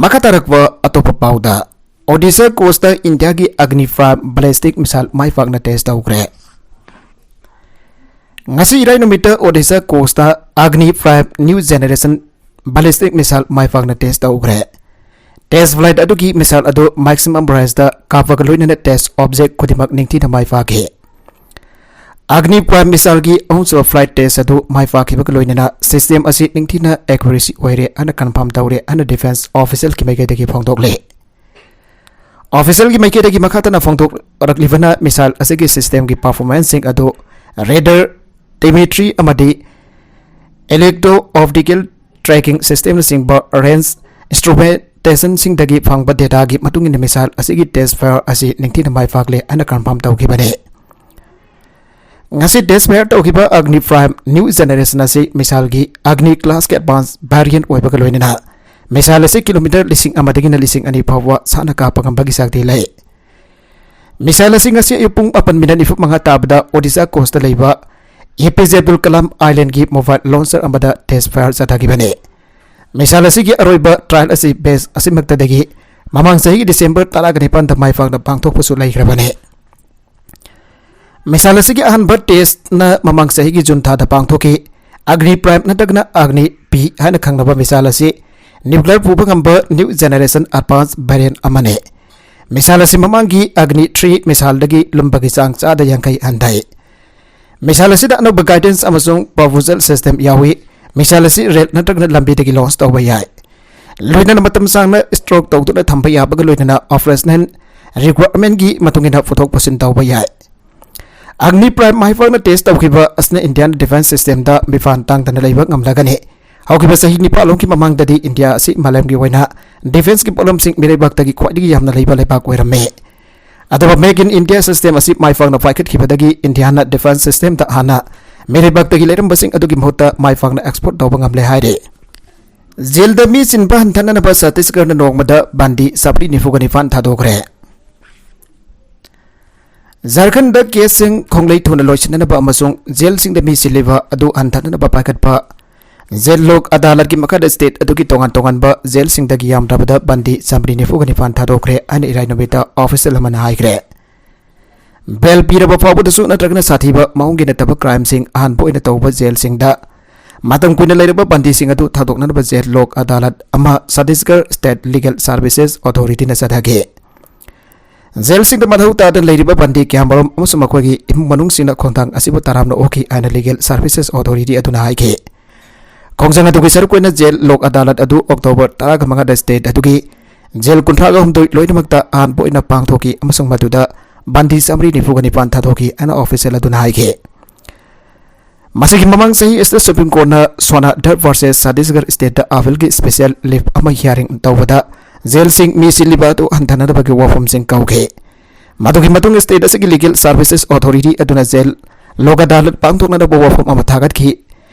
ꯃꯈꯥ ꯇꯥꯔꯛꯄ ꯑꯇꯣꯞꯄ ꯄꯥꯎꯗ, ꯑꯣꯗꯤꯁꯥ ꯀꯣꯁꯇ ꯏꯟꯗꯤꯌꯥꯒꯤ ꯑꯒꯅꯤ ꯐꯥꯏꯚ ꯕꯦꯂꯤꯁꯇꯤꯛ ꯃꯤꯁꯥꯏꯜ ꯃꯥꯏ ꯄꯥꯛꯅ ꯇꯦꯁ ꯇꯧꯈ꯭ꯔꯦ꯫ ꯉꯁꯤ ꯏꯔꯥꯏ ꯅꯨꯃꯤꯠꯇ Odisha ꯀꯣꯁꯇ ꯑꯒꯅꯤ five new generation ballistic missile ꯃꯥꯏ ꯄꯥꯛꯅ ꯇꯦꯁ ꯇꯧꯈ꯭ꯔꯦ꯫ ꯇꯦꯁ ꯐ꯭ꯂꯥꯏꯠ ꯑꯗꯨꯒꯤ ꯃꯤꯁꯥꯏꯜ ꯑꯗꯨ ꯃꯦꯛꯁꯤꯃꯝ ꯔꯦꯟꯖꯇ ꯀꯥꯞꯄꯒ ꯂꯣꯏꯅꯅ ꯇꯦꯁ ꯑꯣꯕꯖꯦꯛ ꯈꯨꯗꯤꯡꯃꯛ ꯅꯤꯡꯊꯤꯅ ꯃꯥꯏ ꯄꯥꯛꯈꯤ꯫ ꯑꯒꯅꯤ ꯐꯥꯏꯚ ꯃꯤꯁꯥꯏꯜꯒꯤ ꯑꯍꯨꯝꯁꯨꯕ ꯐ꯭ꯂꯥꯏꯠ ꯇꯦꯁ ꯑꯗꯨ ꯃꯥꯏ ꯄꯥꯛꯈꯤꯕꯒ ꯂꯣꯏꯅꯅ ꯁꯤꯁꯇꯦꯝ ꯑꯁꯤ ꯅꯤꯡꯊꯤꯅ ꯑꯦꯀ꯭ꯌꯨꯔꯦꯁꯤ ꯑꯣꯏꯔꯦ ꯍꯥꯏꯅ ꯀꯟꯐꯥꯔꯝ ꯇꯧꯔꯦ ꯍꯥꯏꯅ ꯗꯤꯐꯦꯟꯁ ꯑꯣꯐꯤꯁꯤꯌꯦꯜꯒꯤ ꯃꯥꯏꯀꯩꯗꯒꯤ ꯐꯣꯡꯗꯣꯛꯂꯦ꯫ ꯑꯣꯐꯤꯁꯤꯌꯦꯜꯒꯤ ꯃꯥꯏꯀꯩꯗꯒꯤ ꯃꯈꯥ ꯇꯥꯅ ꯐꯣꯡꯗꯣꯛꯂꯛꯂꯤꯕꯅ ꯃꯤꯁꯥꯏꯜ ꯑꯁꯤꯒꯤ ꯁꯤꯁꯇꯦꯝꯒꯤ ꯄꯔꯐꯣꯔꯃꯦꯟꯁꯁꯤꯡ ꯑꯗꯨ ꯔꯦꯗꯥꯔ, ꯇꯦꯂꯤꯃꯦꯇ꯭ꯔꯤ ꯑꯃꯗꯤ ꯏꯂꯦꯛꯇ꯭ꯔꯣ ꯑꯣꯞꯇꯤꯀꯦꯜ ꯇ꯭ꯔꯦꯀꯤꯡ ꯁꯤꯁꯇꯦꯝꯅꯆꯤꯡꯕ ꯔꯦꯟꯖ ꯏꯟꯁꯇ꯭ꯔꯨꯃꯦꯟ ꯁ꯭ꯇꯦꯁꯟꯁꯤꯡꯗꯒꯤ ꯐꯪꯕ ꯗꯦꯇꯥꯒꯤ ꯃꯇꯨꯡ ꯏꯟꯅ ꯃꯤꯁꯥꯏꯜ ꯑꯁꯤꯒꯤ ꯇꯦꯁ ꯐꯥꯌꯔ ꯑꯁꯤ ꯅꯤꯡꯊꯤꯅ ꯃꯥꯏ ꯄꯥꯛꯂꯦ ꯍꯥꯏꯅ ꯀꯟꯐꯥꯔꯝ ꯇꯧꯈꯤꯕꯅꯤ꯫ ꯉꯁꯤ ꯇꯦꯁ ꯐꯥꯌꯔ ꯇꯧꯈꯤꯕ ꯑꯒꯅꯤ ꯄ꯭ꯔꯥꯏꯝ ꯅ꯭ꯌꯨ ꯖꯦꯅꯦꯔꯦꯁꯟ ꯑꯁꯤ ꯃꯤꯁꯥꯏꯜꯒꯤ ꯑꯒꯅꯤ ꯀ꯭ꯂꯥꯁꯀꯤ ꯑꯦꯗꯚꯥꯟꯁ ꯚꯦꯔꯤꯌꯦꯟꯠ ꯑꯣꯏꯕꯒ ꯂꯣꯏꯅꯅ ꯃꯤꯁꯥꯏꯜ ꯑꯁꯤ ꯀꯤꯂꯣꯃꯤꯇꯔ ꯂꯤꯁꯤꯡ ꯑꯃꯗꯒꯤꯅ ꯂꯤꯁꯤꯡ ꯑꯅꯤ ꯐꯥꯎꯕ ꯁꯥꯟꯅ ꯀꯥꯞꯄ ꯉꯝꯕꯒꯤ ꯁꯛꯇꯤ ꯂꯩ꯫ ꯃꯤꯁꯥꯏꯜ ꯑꯁꯤ ꯉꯁꯤ ꯑꯌꯨꯛ ꯄꯨꯡ ꯃꯥꯄꯟ ꯃꯤꯅꯠ ꯅꯤꯐꯨ ꯃꯉꯥ ꯇꯥꯕꯗ ꯑꯣꯗꯤꯁꯥ ꯀꯣꯁꯇ ꯂꯩꯕ ꯑꯦ ꯄꯤ ꯖꯦ ꯑꯕꯗꯨꯜ ꯀꯂꯥꯝ ꯑꯥꯏꯂꯦꯟꯒꯤ ꯃꯣꯕꯥꯏꯜ ꯂꯣꯟꯆꯔ ꯑꯃꯗ ꯇꯦꯁ ꯐꯥꯌꯔ ꯆꯠꯊꯈꯤꯕꯅꯤ꯫ ꯃꯤꯁꯥꯏꯜ ꯑꯁꯤꯒꯤ ꯑꯔꯣꯏꯕ ꯇ꯭ꯔꯥꯌꯦꯜ ꯑꯁꯤ ꯕꯦꯁ ꯑꯁꯤꯃꯛꯇꯗꯒꯤ ꯃꯃꯥꯡ ꯆꯍꯤꯒꯤ ꯗꯤꯁꯦꯝꯕꯔ ꯇꯔꯥꯒ ꯅꯤꯄꯥꯟꯗ ꯃꯥꯏ ꯄꯥꯛꯅ ꯄꯥꯡꯊꯣꯛꯄꯁꯨ ꯂꯩꯈ꯭ꯔꯕꯅꯤ꯫ ꯃꯤꯁꯥꯏꯜ ꯑꯁꯤꯒꯤ ꯑꯍꯥꯟꯕ ꯇꯦꯁꯅ ꯃꯃꯥꯡ ꯆꯍꯤꯒꯤ ꯖꯨꯟ ꯊꯥꯗ ꯄꯥꯡꯊꯣꯛꯈꯤ꯫ ꯑꯒꯅꯤ ꯄ꯭ꯔꯥꯏꯝ ꯅꯠꯇ꯭ꯔꯒꯅ ꯑꯒꯅꯤ ꯄꯤ ꯍꯥꯏꯅ ꯈꯪꯅꯕ ꯃꯤꯁꯥꯏꯜ ꯑꯁꯤ ꯅ꯭ꯌꯨꯀ꯭ꯂꯤꯌꯔ ꯄꯨꯕ ꯉꯝꯕ ꯅ꯭ꯌꯨ ꯖꯦꯅꯦꯔꯦꯁꯟ ꯑꯦꯗꯚꯥꯟꯁ ꯚꯦꯔꯤꯌꯦꯟꯠ ꯑꯃꯅꯤ꯫ ꯃꯤꯁꯥꯏꯜ ꯑꯁꯤ ꯃꯃꯥꯡꯒꯤ ꯑꯒꯅꯤ ꯊ꯭ꯔꯤ ꯃꯤꯁꯥꯏꯜꯗꯒꯤ ꯂꯨꯝꯕꯒꯤ ꯆꯥꯡ ꯆꯥꯗ ꯌꯥꯡꯈꯩ ꯍꯟꯊꯩ꯫ ꯃꯤꯁꯥꯏꯜ ꯑꯁꯤꯗ ꯑꯅꯧꯕ ꯒꯥꯏꯗꯦꯟꯁ ꯑꯃꯁꯨꯡ ꯄ꯭ꯔꯣꯄꯜꯁꯟ ꯁꯤꯁꯇꯦꯝ ꯌꯥꯎꯏ꯫ ꯃꯤꯁꯥꯏꯜ ꯑꯁꯤ ꯔꯦꯜ ꯅꯠꯇ꯭ꯔꯒꯅ ꯂꯝꯕꯤꯗꯒꯤ ꯂꯣꯟꯆ ꯇꯧꯕ ꯌꯥꯏ꯫ ꯂꯣꯏꯅꯅ ꯃꯇꯝ ꯁꯥꯡꯅ ꯁ꯭ꯇꯣꯛ ꯇꯧꯗꯨꯅ ꯊꯝꯕ ꯌꯥꯕꯒ ꯂꯣꯏꯅꯅ ꯑꯣꯄꯔꯦꯁꯅꯦꯜ ꯔꯤꯀ꯭ꯋꯥꯌꯔꯃꯦꯟꯠꯀꯤ ꯃꯇꯨꯡ ꯏꯟꯅ ꯄꯨꯊꯣꯛ ꯄꯨꯁꯤꯟ ꯇꯧꯕ ꯌꯥꯏ꯫ ꯑꯒꯅꯤ ꯄ꯭ꯔꯥꯏꯝ ꯃꯥꯏ ꯄꯥꯛꯅ ꯇꯦꯁ ꯇꯧꯈꯤꯕ ꯑꯁꯤꯅ ꯏꯟꯗꯤꯌꯥꯟ ꯗꯤꯐꯦꯟꯁ ꯁꯤꯁꯇꯦꯝꯗ ꯃꯤꯄꯥꯟ ꯇꯥꯡꯗꯅ ꯂꯩꯕ ꯉꯝꯂꯒꯅꯤ꯫ ꯍꯧꯈꯤꯕ ꯆꯍꯤ ꯅꯤꯄꯥꯜ ꯂꯣꯝꯒꯤ ꯃꯃꯥꯡꯗꯗꯤ ꯏꯟꯗꯤꯌꯥ ꯑꯁꯤ ꯃꯥꯂꯦꯝꯒꯤ ꯑꯣꯏꯅ ꯗꯤꯐꯦꯟꯁꯀꯤ ꯄꯣꯠꯂꯝꯁꯤꯡ ꯃꯤꯔꯩꯕꯥꯛꯇꯒꯤ ꯈ꯭ꯋꯥꯏꯗꯒꯤ ꯌꯥꯝꯅ ꯂꯩꯕ ꯂꯩꯕꯥꯛ ꯑꯣꯏꯔꯝꯃꯤ꯫ ꯑꯗꯨꯕꯨ ꯃꯦꯛ ꯏꯟ ꯏꯟꯗꯤꯌꯥ ꯁꯤꯁꯇꯦꯝ ꯑꯁꯤ ꯃꯥꯏ ꯄꯥꯛꯅ ꯄꯥꯏꯈꯠꯈꯤꯕꯗꯒꯤ ꯏꯟꯗꯤꯌꯥꯅ ꯗꯤꯐꯦꯟꯁ ꯁꯤꯁꯇꯦꯝꯗ ꯍꯥꯟꯅ ꯃꯤꯔꯩꯕꯥꯛꯇꯒꯤ ꯂꯩꯔꯝꯕꯁꯤꯡ ꯑꯗꯨꯒꯤ ꯃꯍꯨꯠꯇ ꯃꯥꯏ ꯄꯥꯛꯅ ꯑꯦꯛꯁꯄꯣꯔꯠ ꯇꯧꯕ ꯉꯝꯂꯦ ꯍꯥꯏꯔꯤ꯫ ꯖꯦꯜꯗ ꯃꯤ ꯆꯤꯟꯕ ꯍꯟꯊꯅꯅꯕ ꯆꯇꯤꯁꯒꯔꯅ ꯅꯣꯡꯃꯗ ꯕꯟꯗꯤ ꯆꯥꯃꯔꯤ ꯅꯤꯐꯨꯒ ꯅꯤꯄꯥꯟ ꯊꯥꯗꯣꯛꯈ꯭ꯔꯦ꯫ ꯖꯥꯔꯈꯟꯗ ꯀꯦꯁꯁꯤꯡ ꯈꯣꯡꯂꯩ ꯊꯨꯅ ꯂꯣꯏꯁꯤꯟꯅꯅꯕ ꯑꯃꯁꯨꯡ ꯖꯦꯜꯁꯤꯡꯗ ꯃꯤ ꯁꯤꯜꯂꯤꯕ ꯑꯗꯨ ꯍꯟꯊꯅꯅꯕ ꯄꯥꯏꯈꯠꯄ ꯖꯦꯜ ꯂꯣꯛ ꯑꯗꯥꯂꯠꯀꯤ ꯃꯈꯥꯗ ꯁ꯭ꯇꯦꯠ ꯑꯗꯨꯒꯤ ꯇꯣꯉꯥꯟ ꯇꯣꯉꯥꯟꯕ ꯖꯦꯜꯁꯤꯡꯗꯒꯤ ꯌꯥꯝꯗ꯭ꯔꯕꯗ ꯕꯟꯗꯤ ꯆꯥꯃꯔꯤ ꯅꯤꯐꯨꯒ ꯅꯤꯄꯥꯟ ꯊꯥꯗꯣꯛꯈ꯭ꯔꯦ ꯍꯥꯏꯅ ꯏꯔꯥꯏ ꯅꯨꯃꯤꯠꯇ ꯑꯣꯐꯤꯁꯤꯌꯦꯜ ꯑꯃꯅ ꯍꯥꯏꯈ꯭ꯔꯦ꯫ ꯕꯦꯜ ꯄꯤꯔꯕ ꯐꯥꯎꯕꯗꯁꯨ ꯅꯠꯇ꯭ꯔꯒꯅ ꯁꯥꯊꯤꯕ ꯃꯑꯣꯡꯒꯤ ꯅꯠꯇꯕ ꯀ꯭ꯔꯥꯏꯝꯁꯤꯡ ꯑꯍꯥꯟꯕ ꯑꯣꯏꯅ ꯇꯧꯕ ꯖꯦꯜꯁꯤꯡꯗ ꯃꯇꯝ ꯀꯨꯏꯅ ꯂꯩꯔꯕ ꯕꯟꯗꯤꯁꯤꯡ ꯑꯗꯨ ꯊꯥꯗꯣꯛꯅꯅꯕ ꯖꯦꯜ ꯂꯣꯛ ꯑꯗꯥꯂꯠ ꯑꯃ ꯆꯇꯤꯁꯒꯔ ꯁ꯭ꯇꯦꯠ ꯂꯤꯒꯦꯜ ꯁꯥꯔꯚꯤꯁꯦꯁ ꯑꯣꯊꯣꯔꯤꯇꯤꯅ ꯆꯠꯊꯈꯤ꯫ ꯖꯦꯜꯁꯤꯡꯗ ꯃꯊꯧ ꯇꯥꯗꯅ ꯂꯩꯔꯤꯕ ꯕꯟꯗꯤ ꯀꯌꯥꯃꯔꯨꯝ ꯑꯃꯁꯨꯡ ꯃꯈꯣꯏꯒꯤ ꯏꯃꯨꯡ ꯃꯅꯨꯡꯁꯤꯡꯅ ꯈꯣꯡꯊꯥꯡ ꯑꯁꯤꯕꯨ ꯇꯔꯥꯝꯅ ꯑꯣꯛꯈꯤ ꯍꯥꯏꯅ ꯂꯤꯒꯦꯜ ꯁꯥꯔꯚꯤꯁꯦꯁ ꯑꯣꯊꯣꯔꯤꯇꯤ ꯑꯗꯨꯅ ꯍꯥꯏꯈꯤ꯫ ꯈꯣꯡꯖꯪ ꯑꯗꯨꯒꯤ ꯁꯔꯨꯛ ꯑꯣꯏꯅ ꯖꯦꯜ ꯂꯣꯛ ꯑꯗꯥꯂꯠ ꯑꯗꯨ ꯑꯣꯛꯇꯣꯕꯔ ꯇꯔꯥꯒ ꯃꯉꯥꯗ ꯁ꯭ꯇꯦꯠ ꯑꯗꯨꯒꯤ ꯖꯦꯜ ꯀꯨꯟꯊ꯭ꯔꯥꯒ ꯍꯨꯝꯗꯣꯏ ꯂꯣꯏꯅꯃꯛꯇ ꯑꯍꯥꯟꯕ ꯑꯣꯏꯅ ꯄꯥꯡꯊꯣꯛꯈꯤ ꯑꯃꯁꯨꯡ ꯃꯗꯨꯗ ꯕꯟꯗꯤ ꯆꯥꯃꯔꯤ ꯅꯤꯐꯨꯒ ꯅꯤꯄꯥꯟ ꯊꯥꯗꯣꯛꯈꯤ ꯍꯥꯏꯅ ꯑꯣꯐꯤꯁꯤꯌꯦꯜ ꯑꯗꯨꯅ ꯍꯥꯏꯈꯤ꯫ ꯃꯁꯤꯒꯤ ꯃꯃꯥꯡ ꯆꯍꯤ ꯑꯁꯤꯗ Supreme Courtꯅ Sona ꯙꯠ versus Chhattisgarh stateꯇ ꯑꯥꯚꯤꯜꯒꯤ special leave ꯑꯃ hearing ꯇꯧꯕꯗ jailꯁꯤꯡ ꯃꯤ ꯁꯤꯠꯂꯤꯕ ꯑꯗꯨ ꯍꯟꯊꯅꯅꯕꯒꯤ ꯋꯥꯐꯝꯁꯤꯡ ꯀꯧꯈꯤ꯫ ꯃꯗꯨꯒꯤ ꯃꯇꯨꯡ state ꯑꯁꯤꯒꯤ Legal Services Authority ꯑꯗꯨꯅ jail ꯂꯣꯛ ꯑꯗꯥꯂꯠ ꯄꯥꯡꯊꯣꯛꯅꯅꯕ ꯋꯥꯐꯝ ꯑꯃ ꯊꯥꯒꯠꯈꯤ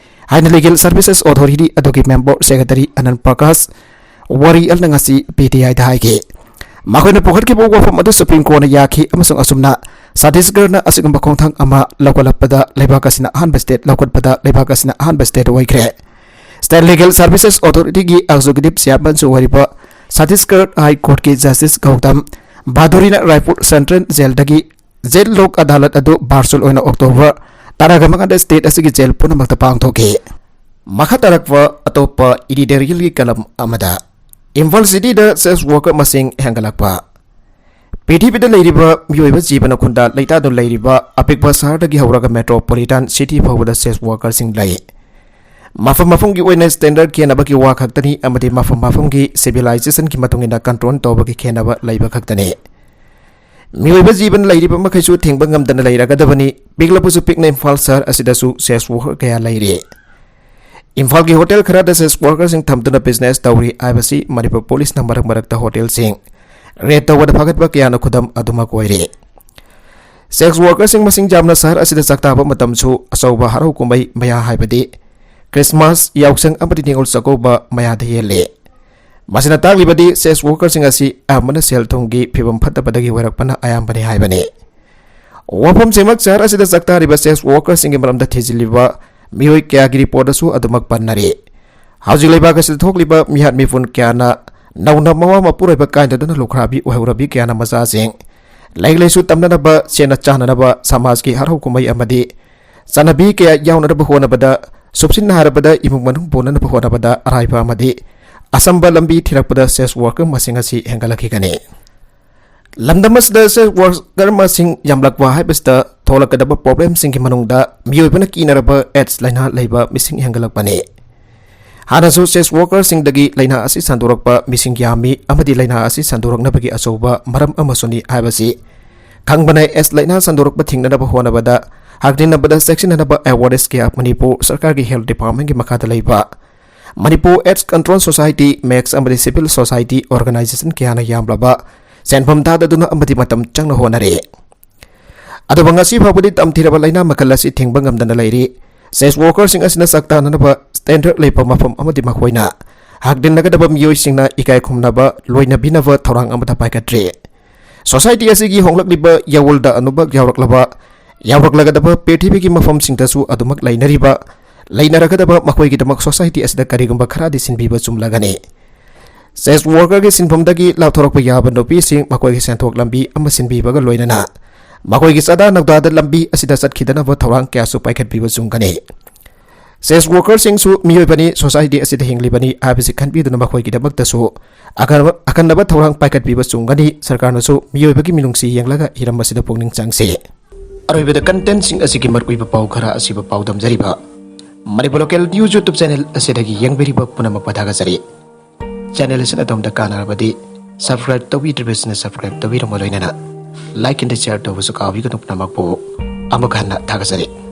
ꯍꯥꯏꯅ Legal Services Authority ꯑꯗꯨꯒꯤ member secretary ꯑꯅꯟ ꯄ꯭ꯔꯀꯥꯁ ꯋꯥꯔꯤꯌꯜꯅ ꯉꯁꯤ PTIꯗ ꯍꯥꯏꯈꯤ꯫ ꯃꯈꯣꯏꯅ ꯄꯨꯈꯠꯈꯤꯕ ꯋꯥꯐꯝ ꯑꯗꯨ Supreme Courtꯅ ꯌꯥꯈꯤ ꯑꯃꯁꯨꯡ ꯑꯁꯨꯝꯅ ꯆꯇꯤꯁꯒꯔꯅ ꯑꯁꯤꯒꯨꯝꯕ ꯈꯣꯡꯊꯥꯡ ꯑꯃ ꯂꯧꯈꯠꯂꯛꯄꯗ ꯂꯩꯕꯥꯛ ꯑꯁꯤꯅ ꯑꯍꯥꯟꯕ state ꯂꯧꯈꯠꯄꯗ ꯂꯩꯕꯥꯛ ꯑꯁꯤꯅ ꯑꯍꯥꯟꯕ state ꯑꯣꯏꯈ꯭ꯔꯦ꯫ State Legal Services Authorityꯒꯤ executive chairmanꯁꯨ ꯑꯣꯏꯔꯤꯕ Chhattisgarh High Courtꯀꯤ Justice Gautam ꯚꯥꯗꯨꯔꯤꯅ Raipur Central Jailꯗꯒꯤ jail ꯂꯣꯛ ꯑꯗꯥꯂꯠ ꯑꯗꯨ virtual ꯑꯣꯏꯅ October ꯇꯔꯥꯃꯉꯥꯗ state ꯑꯁꯤꯒꯤ jail ꯄꯨꯝꯅꯃꯛꯇ ꯄꯥꯡꯊꯣꯛꯈꯤ꯫ ꯃꯈꯥ ꯇꯥꯔꯛꯄ ꯑꯇꯣꯞꯄ editorialꯒꯤ column ꯑꯃꯗ, ꯏꯝꯐꯥꯜ cityꯗ sex worker ꯃꯁꯤꯡ ꯍꯦꯟꯒꯠꯂꯛꯄ꯫ ꯄ꯭ꯔꯤꯊꯤꯕꯤꯗ ꯂꯩꯔꯤꯕ ꯃꯤꯑꯣꯏꯕ ꯖꯤꯕꯅ ꯈꯨꯟꯗꯥ ꯂꯩꯇꯥꯗꯨꯅ ꯂꯩꯔꯤꯕ ꯑꯄꯤꯛꯄ ꯁꯍꯔꯗꯒꯤ ꯍꯧꯔꯒ metropolitan city ꯐꯥꯎꯕꯗ sex workerꯁꯤꯡ ꯂꯩ꯫ ꯃꯐꯝ ꯃꯐꯝꯒꯤ ꯑꯣꯏꯅ standard ꯈꯦꯠꯅꯕꯒꯤ ꯋꯥ ꯈꯛꯇꯅꯤ ꯑꯃꯗꯤ ꯃꯐꯝ ꯃꯐꯝꯒꯤ civilizationꯒꯤ ꯃꯇꯨꯡ ꯏꯟꯅ control ꯇꯧꯕꯒꯤ ꯈꯦꯠꯅꯕ ꯂꯩꯕ ꯈꯛꯇꯅꯤ꯫ ꯃꯤꯑꯣꯏꯕ ꯖꯤꯕꯅ ꯂꯩꯔꯤꯕ ꯃꯈꯩꯁꯨ ꯊꯤꯡꯕ ꯉꯝꯗꯅ ꯂꯩꯔꯒꯗꯕꯅꯤ꯫ ꯄꯤꯛꯂꯕꯁꯨ ꯄꯤꯛꯅ ꯏꯝꯐꯥꯜ ꯁꯍꯔ ꯑꯁꯤꯗꯁꯨ sex worker ꯀꯌꯥ ꯂꯩꯔꯤ꯫ ꯏꯝꯐꯥꯜꯒꯤ hotel ꯈꯔꯗ sex workerꯁꯤꯡ ꯊꯝꯗꯨꯅ business ꯇꯧꯔꯤ ꯍꯥꯏꯕꯁꯤ ꯃꯅꯤꯄꯨꯔ ꯄꯨꯂꯤꯁꯅ ꯃꯔꯛ ꯃꯔꯛꯇ hotelꯁꯤꯡ raid ꯇꯧꯕꯗ ꯐꯥꯒꯠꯄ ꯀꯌꯥꯅ ꯈꯨꯗꯝ ꯑꯗꯨꯃꯛ ꯑꯣꯏꯔꯤ꯫ Sex workerꯁꯤꯡ ꯃꯁꯤꯡ ꯌꯥꯝꯅ ꯁꯍꯔ ꯑꯁꯤꯗ ꯆꯥꯛꯇꯥꯕ ꯃꯇꯝꯁꯨ ꯑꯆꯧꯕ ꯍꯔꯥꯎ ꯀꯨꯝꯍꯩ ꯃꯌꯥ ꯍꯥꯏꯕꯗꯤ Christmas, ꯌꯥꯎꯁꯪ ꯑꯃꯗꯤ ꯅꯤꯉꯣꯜ ꯆꯥꯛꯀꯧꯕ ꯃꯌꯥꯗ ꯍꯦꯜꯂꯤ꯫ ꯃꯁꯤꯅ ꯇꯥꯛꯂꯤꯕꯗꯤ sex workerꯁꯤꯡ ꯑꯁꯤ ꯑꯌꯥꯝꯕꯅ ꯁꯦꯜ ꯊꯨꯝꯒꯤ ꯐꯤꯕꯝ ꯐꯠꯇꯕꯗꯒꯤ ꯑꯣꯏꯔꯛꯄꯅ ꯑꯌꯥꯝꯕꯅꯤ ꯍꯥꯏꯕꯅꯤ꯫ ꯋꯥꯐꯝꯁꯤꯃꯛ ꯁꯍꯔ ꯑꯁꯤꯗ ꯆꯥꯛꯇꯥꯔꯤꯕ sex workerꯁꯤꯡꯒꯤ ꯃꯔꯝꯗ ꯊꯤꯖꯤꯜꯂꯤꯕ ꯃꯤꯑꯣꯏ ꯀꯌꯥꯒꯤ reportꯇꯁꯨ ꯑꯗꯨꯃꯛ ꯄꯟꯅꯔꯤ꯫ ꯍꯧꯖꯤꯛ ꯂꯩꯕꯥꯛ ꯑꯁꯤꯗ ꯊꯣꯛꯂꯤꯕ ꯃꯤꯍꯥꯠ ꯃꯤꯄꯨꯟ ꯀꯌꯥꯅ ꯅꯧꯅ ꯃꯋꯥ ꯃꯄꯨꯔꯣꯏꯕ ꯀꯥꯏꯅꯗꯨꯅ ꯂꯨꯈ꯭ꯔꯥꯕꯤ ꯑꯣꯏꯍꯧꯔꯕꯤ ꯀꯌꯥꯅ ꯃꯆꯥꯁꯤꯡ ꯂꯥꯏꯔꯤꯛ ꯂꯥꯏꯁꯨ ꯇꯝꯅꯅꯕ, ꯁꯦꯟꯅ ꯆꯥꯅꯅꯕ, ꯁꯃꯥꯖꯀꯤ ꯍꯔꯥꯎ ꯀꯨꯝꯍꯩ ꯑꯃꯗꯤ ꯆꯠꯅꯕꯤ ꯀꯌꯥ ꯌꯥꯎꯅꯅꯕ ꯍꯣꯠꯅꯕꯗ, ꯁꯝꯅ ꯍꯥꯏꯔꯕꯗ ꯏꯃꯨꯡ ꯃꯅꯨꯡ ꯄꯨꯅꯅꯕ ꯍꯣꯠꯅꯕꯗ ꯑꯔꯥꯏꯕ ꯑꯃꯗꯤ ꯑꯆꯝꯕ ꯂꯝꯕꯤ ꯊꯤꯔꯛꯄꯗ sex worker ꯃꯁꯤꯡ ꯑꯁꯤ ꯍꯦꯟꯒꯠꯂꯛꯈꯤꯒꯅꯤ꯫ ꯂꯝꯗꯝ ꯑꯁꯤꯗ sex worker ꯃꯁꯤꯡ ꯌꯥꯝꯂꯛꯄ ꯍꯥꯏꯕꯁꯤꯗ ꯊꯣꯛꯂꯛꯀꯗꯕ problemꯁꯤꯡꯒꯤ ꯃꯅꯨꯡꯗ ꯃꯤꯑꯣꯏꯕꯅ ꯀꯤꯅꯔꯕ AIDS ꯂꯥꯏꯅꯥ ꯂꯩꯕ ꯃꯤꯁꯤꯡ ꯍꯦꯟꯒꯠꯂꯛꯄꯅꯤ꯫ ꯍꯥꯟꯅꯁꯨ sex workerꯁꯤꯡꯗꯒꯤ ꯂꯥꯏꯅꯥ ꯑꯁꯤ ꯁꯟꯗꯣꯔꯛꯄ ꯃꯤꯁꯤꯡ ꯌꯥꯝꯃꯤ ꯑꯃꯗꯤ ꯂꯥꯏꯅꯥ ꯑꯁꯤ ꯁꯟꯗꯣꯔꯛꯅꯕꯒꯤ ꯑꯆꯧꯕ ꯃꯔꯝ ꯑꯃꯁꯨꯅꯤ ꯍꯥꯏꯕꯁꯤ ꯈꯪꯕꯅ AIDS ꯂꯥꯏꯅꯥ ꯁꯟꯗꯣꯔꯛꯄ ꯊꯤꯡꯅꯅꯕ ꯍꯣꯠꯅꯕꯗ ꯍꯛꯊꯦꯡꯅꯕꯗ ꯆꯦꯛꯁꯤꯟꯅꯅꯕ awareness ꯀꯌꯥ ꯃꯅꯤꯄꯨꯔ ꯁꯔꯀꯥꯔꯒꯤ health department ꯀꯤ ꯃꯈꯥꯗ ꯂꯩꯕ Manipur AIDS Control Society, MACS ꯑꯃꯗꯤ civil society organization ꯀꯌꯥꯅ ꯌꯥꯝꯂꯕ ꯁꯦꯟꯐꯝ ꯊꯥꯗꯗꯨꯅ ꯑꯃꯗꯤ ꯃꯇꯝ ꯆꯪꯅ ꯍꯣꯠꯅꯔꯤ꯫ ꯑꯗꯨꯕꯨ ꯉꯁꯤ ꯐꯥꯎꯕꯗꯤ ꯇꯝꯊꯤꯔꯕ ꯂꯥꯏꯅꯥ ꯃꯈꯜ ꯑꯁꯤ ꯊꯤꯡꯕ ꯉꯝꯗꯅ ꯂꯩꯔꯤ꯫ Sex worker ꯁꯤꯡ ꯑꯁꯤꯅ ꯆꯥꯛ ꯇꯥꯅꯅꯕ standard ꯂꯩꯕ ꯃꯐꯝ ꯑꯃꯗꯤ ꯃꯈꯣꯏꯅ ꯍꯛꯊꯦꯡꯅꯒꯗꯕ ꯃꯤꯑꯣꯏꯁꯤꯡꯅ ꯏꯀꯥꯏ ꯈꯨꯝꯅꯕ ꯂꯣꯏꯅꯕꯤꯅꯕ ꯊꯧꯔꯥꯡ ꯑꯃꯠꯇ ꯄꯥꯏꯈꯠꯇ꯭ꯔꯤ꯫ Society ꯑꯁꯤꯒꯤ ꯍꯣꯡꯂꯛꯂꯤꯕ ꯌꯥꯑꯣꯜꯗ ꯑꯅꯧꯕ ꯌꯥꯎꯔꯛꯂꯕ, ꯌꯥꯎꯔꯛꯂꯒꯗꯕ ꯄ꯭ꯔꯤꯊꯤꯕꯤꯒꯤ ꯃꯐꯝꯁꯤꯡꯗꯁꯨ ꯑꯗꯨꯃꯛ ꯂꯩꯅꯔꯤꯕ, ꯂꯩꯅꯔꯒꯗꯕ ꯃꯈꯣꯏꯒꯤꯗꯃꯛ society ꯑꯁꯤꯗ ꯀꯔꯤꯒꯨꯝꯕ ꯈꯔꯗꯤ ꯁꯤꯟꯕꯤꯕ ꯆꯨꯝꯂꯒꯅꯤ꯫ Sex worker ꯒꯤ ꯁꯤꯟꯐꯝꯗꯒꯤ ꯂꯥꯞꯊꯣꯔꯛꯄ ꯌꯥꯕ ꯅꯨꯄꯤꯁꯤꯡ ꯃꯈꯣꯏꯒꯤ ꯁꯦꯟꯊꯣꯛ ꯂꯝꯕꯤ ꯑꯃ ꯁꯤꯟꯕꯤꯕꯒ ꯂꯣꯏꯅꯅ ꯃꯈꯣꯏꯒꯤ ꯆꯥꯗꯥ ꯅꯧꯗꯥꯗ ꯂꯝꯕꯤ ꯑꯁꯤꯗ ꯆꯠꯈꯤꯗꯅꯕ ꯊꯧꯔꯥꯡ ꯀꯌꯥꯁꯨ ꯄꯥꯏꯈꯠꯄꯤꯕ ꯆꯨꯝꯒꯅꯤ꯫ Sex worker ꯁꯤꯡꯁꯨ ꯃꯤꯑꯣꯏꯕꯅꯤ, society ꯑꯁꯤꯗ ꯍꯤꯡꯂꯤꯕꯅꯤ ꯍꯥꯏꯕꯁꯤ ꯈꯟꯕꯤꯗꯨꯅ ꯃꯈꯣꯏꯒꯤꯗꯃꯛꯇꯁꯨ ꯑꯈꯟꯅꯕ, ꯑꯈꯟꯅꯕ ꯊꯧꯔꯥꯡ ꯄꯥꯏꯈꯠꯄꯤꯕ ꯆꯨꯝꯒꯅꯤ꯫ ꯁꯔꯀꯥꯔꯅꯁꯨ ꯃꯤꯑꯣꯏꯕꯒꯤ ꯃꯤꯅꯨꯡꯁꯤ ꯌꯦꯡꯂꯒ ꯍꯤꯔꯝ ꯑꯁꯤꯗ ꯄꯨꯛꯅꯤꯡ ꯆꯪꯁꯤ꯫ ꯑꯔꯣꯏꯕꯗ content ꯁꯤꯡ ꯑꯁꯤꯒꯤ ꯃꯔꯨꯑꯣꯏꯕ ꯄꯥꯎ ꯈꯔ ꯑꯁꯤꯕꯨ ꯄꯥꯎꯗꯝꯖꯔꯤꯕ Manipur Local News YouTube channel ꯑꯁꯤꯗꯒꯤ ꯌꯦꯡꯕꯤꯔꯤꯕ ꯄꯨꯝꯅꯃꯛꯄꯨ ꯊꯥꯒꯠꯆꯔꯤ꯫ Channel ꯑꯁꯤꯅ ꯑꯗꯣꯝꯗ ꯀꯥꯟꯅꯔꯕꯗꯤ subscribe ꯇꯧꯕꯤꯗ꯭ꯔꯤꯕꯁꯤꯡꯅ subscribe ꯇꯧꯕꯤꯔꯝꯕ ꯂꯣꯏꯅꯅ like and share ꯇꯧꯕꯁꯨ ꯀꯥꯎꯕꯤꯒꯅꯨ꯫ ꯄꯨꯝꯅꯃꯛꯄꯨ ꯑꯃꯨꯛ ꯍꯟꯅ ꯊꯥꯒꯠꯆꯔꯤ꯫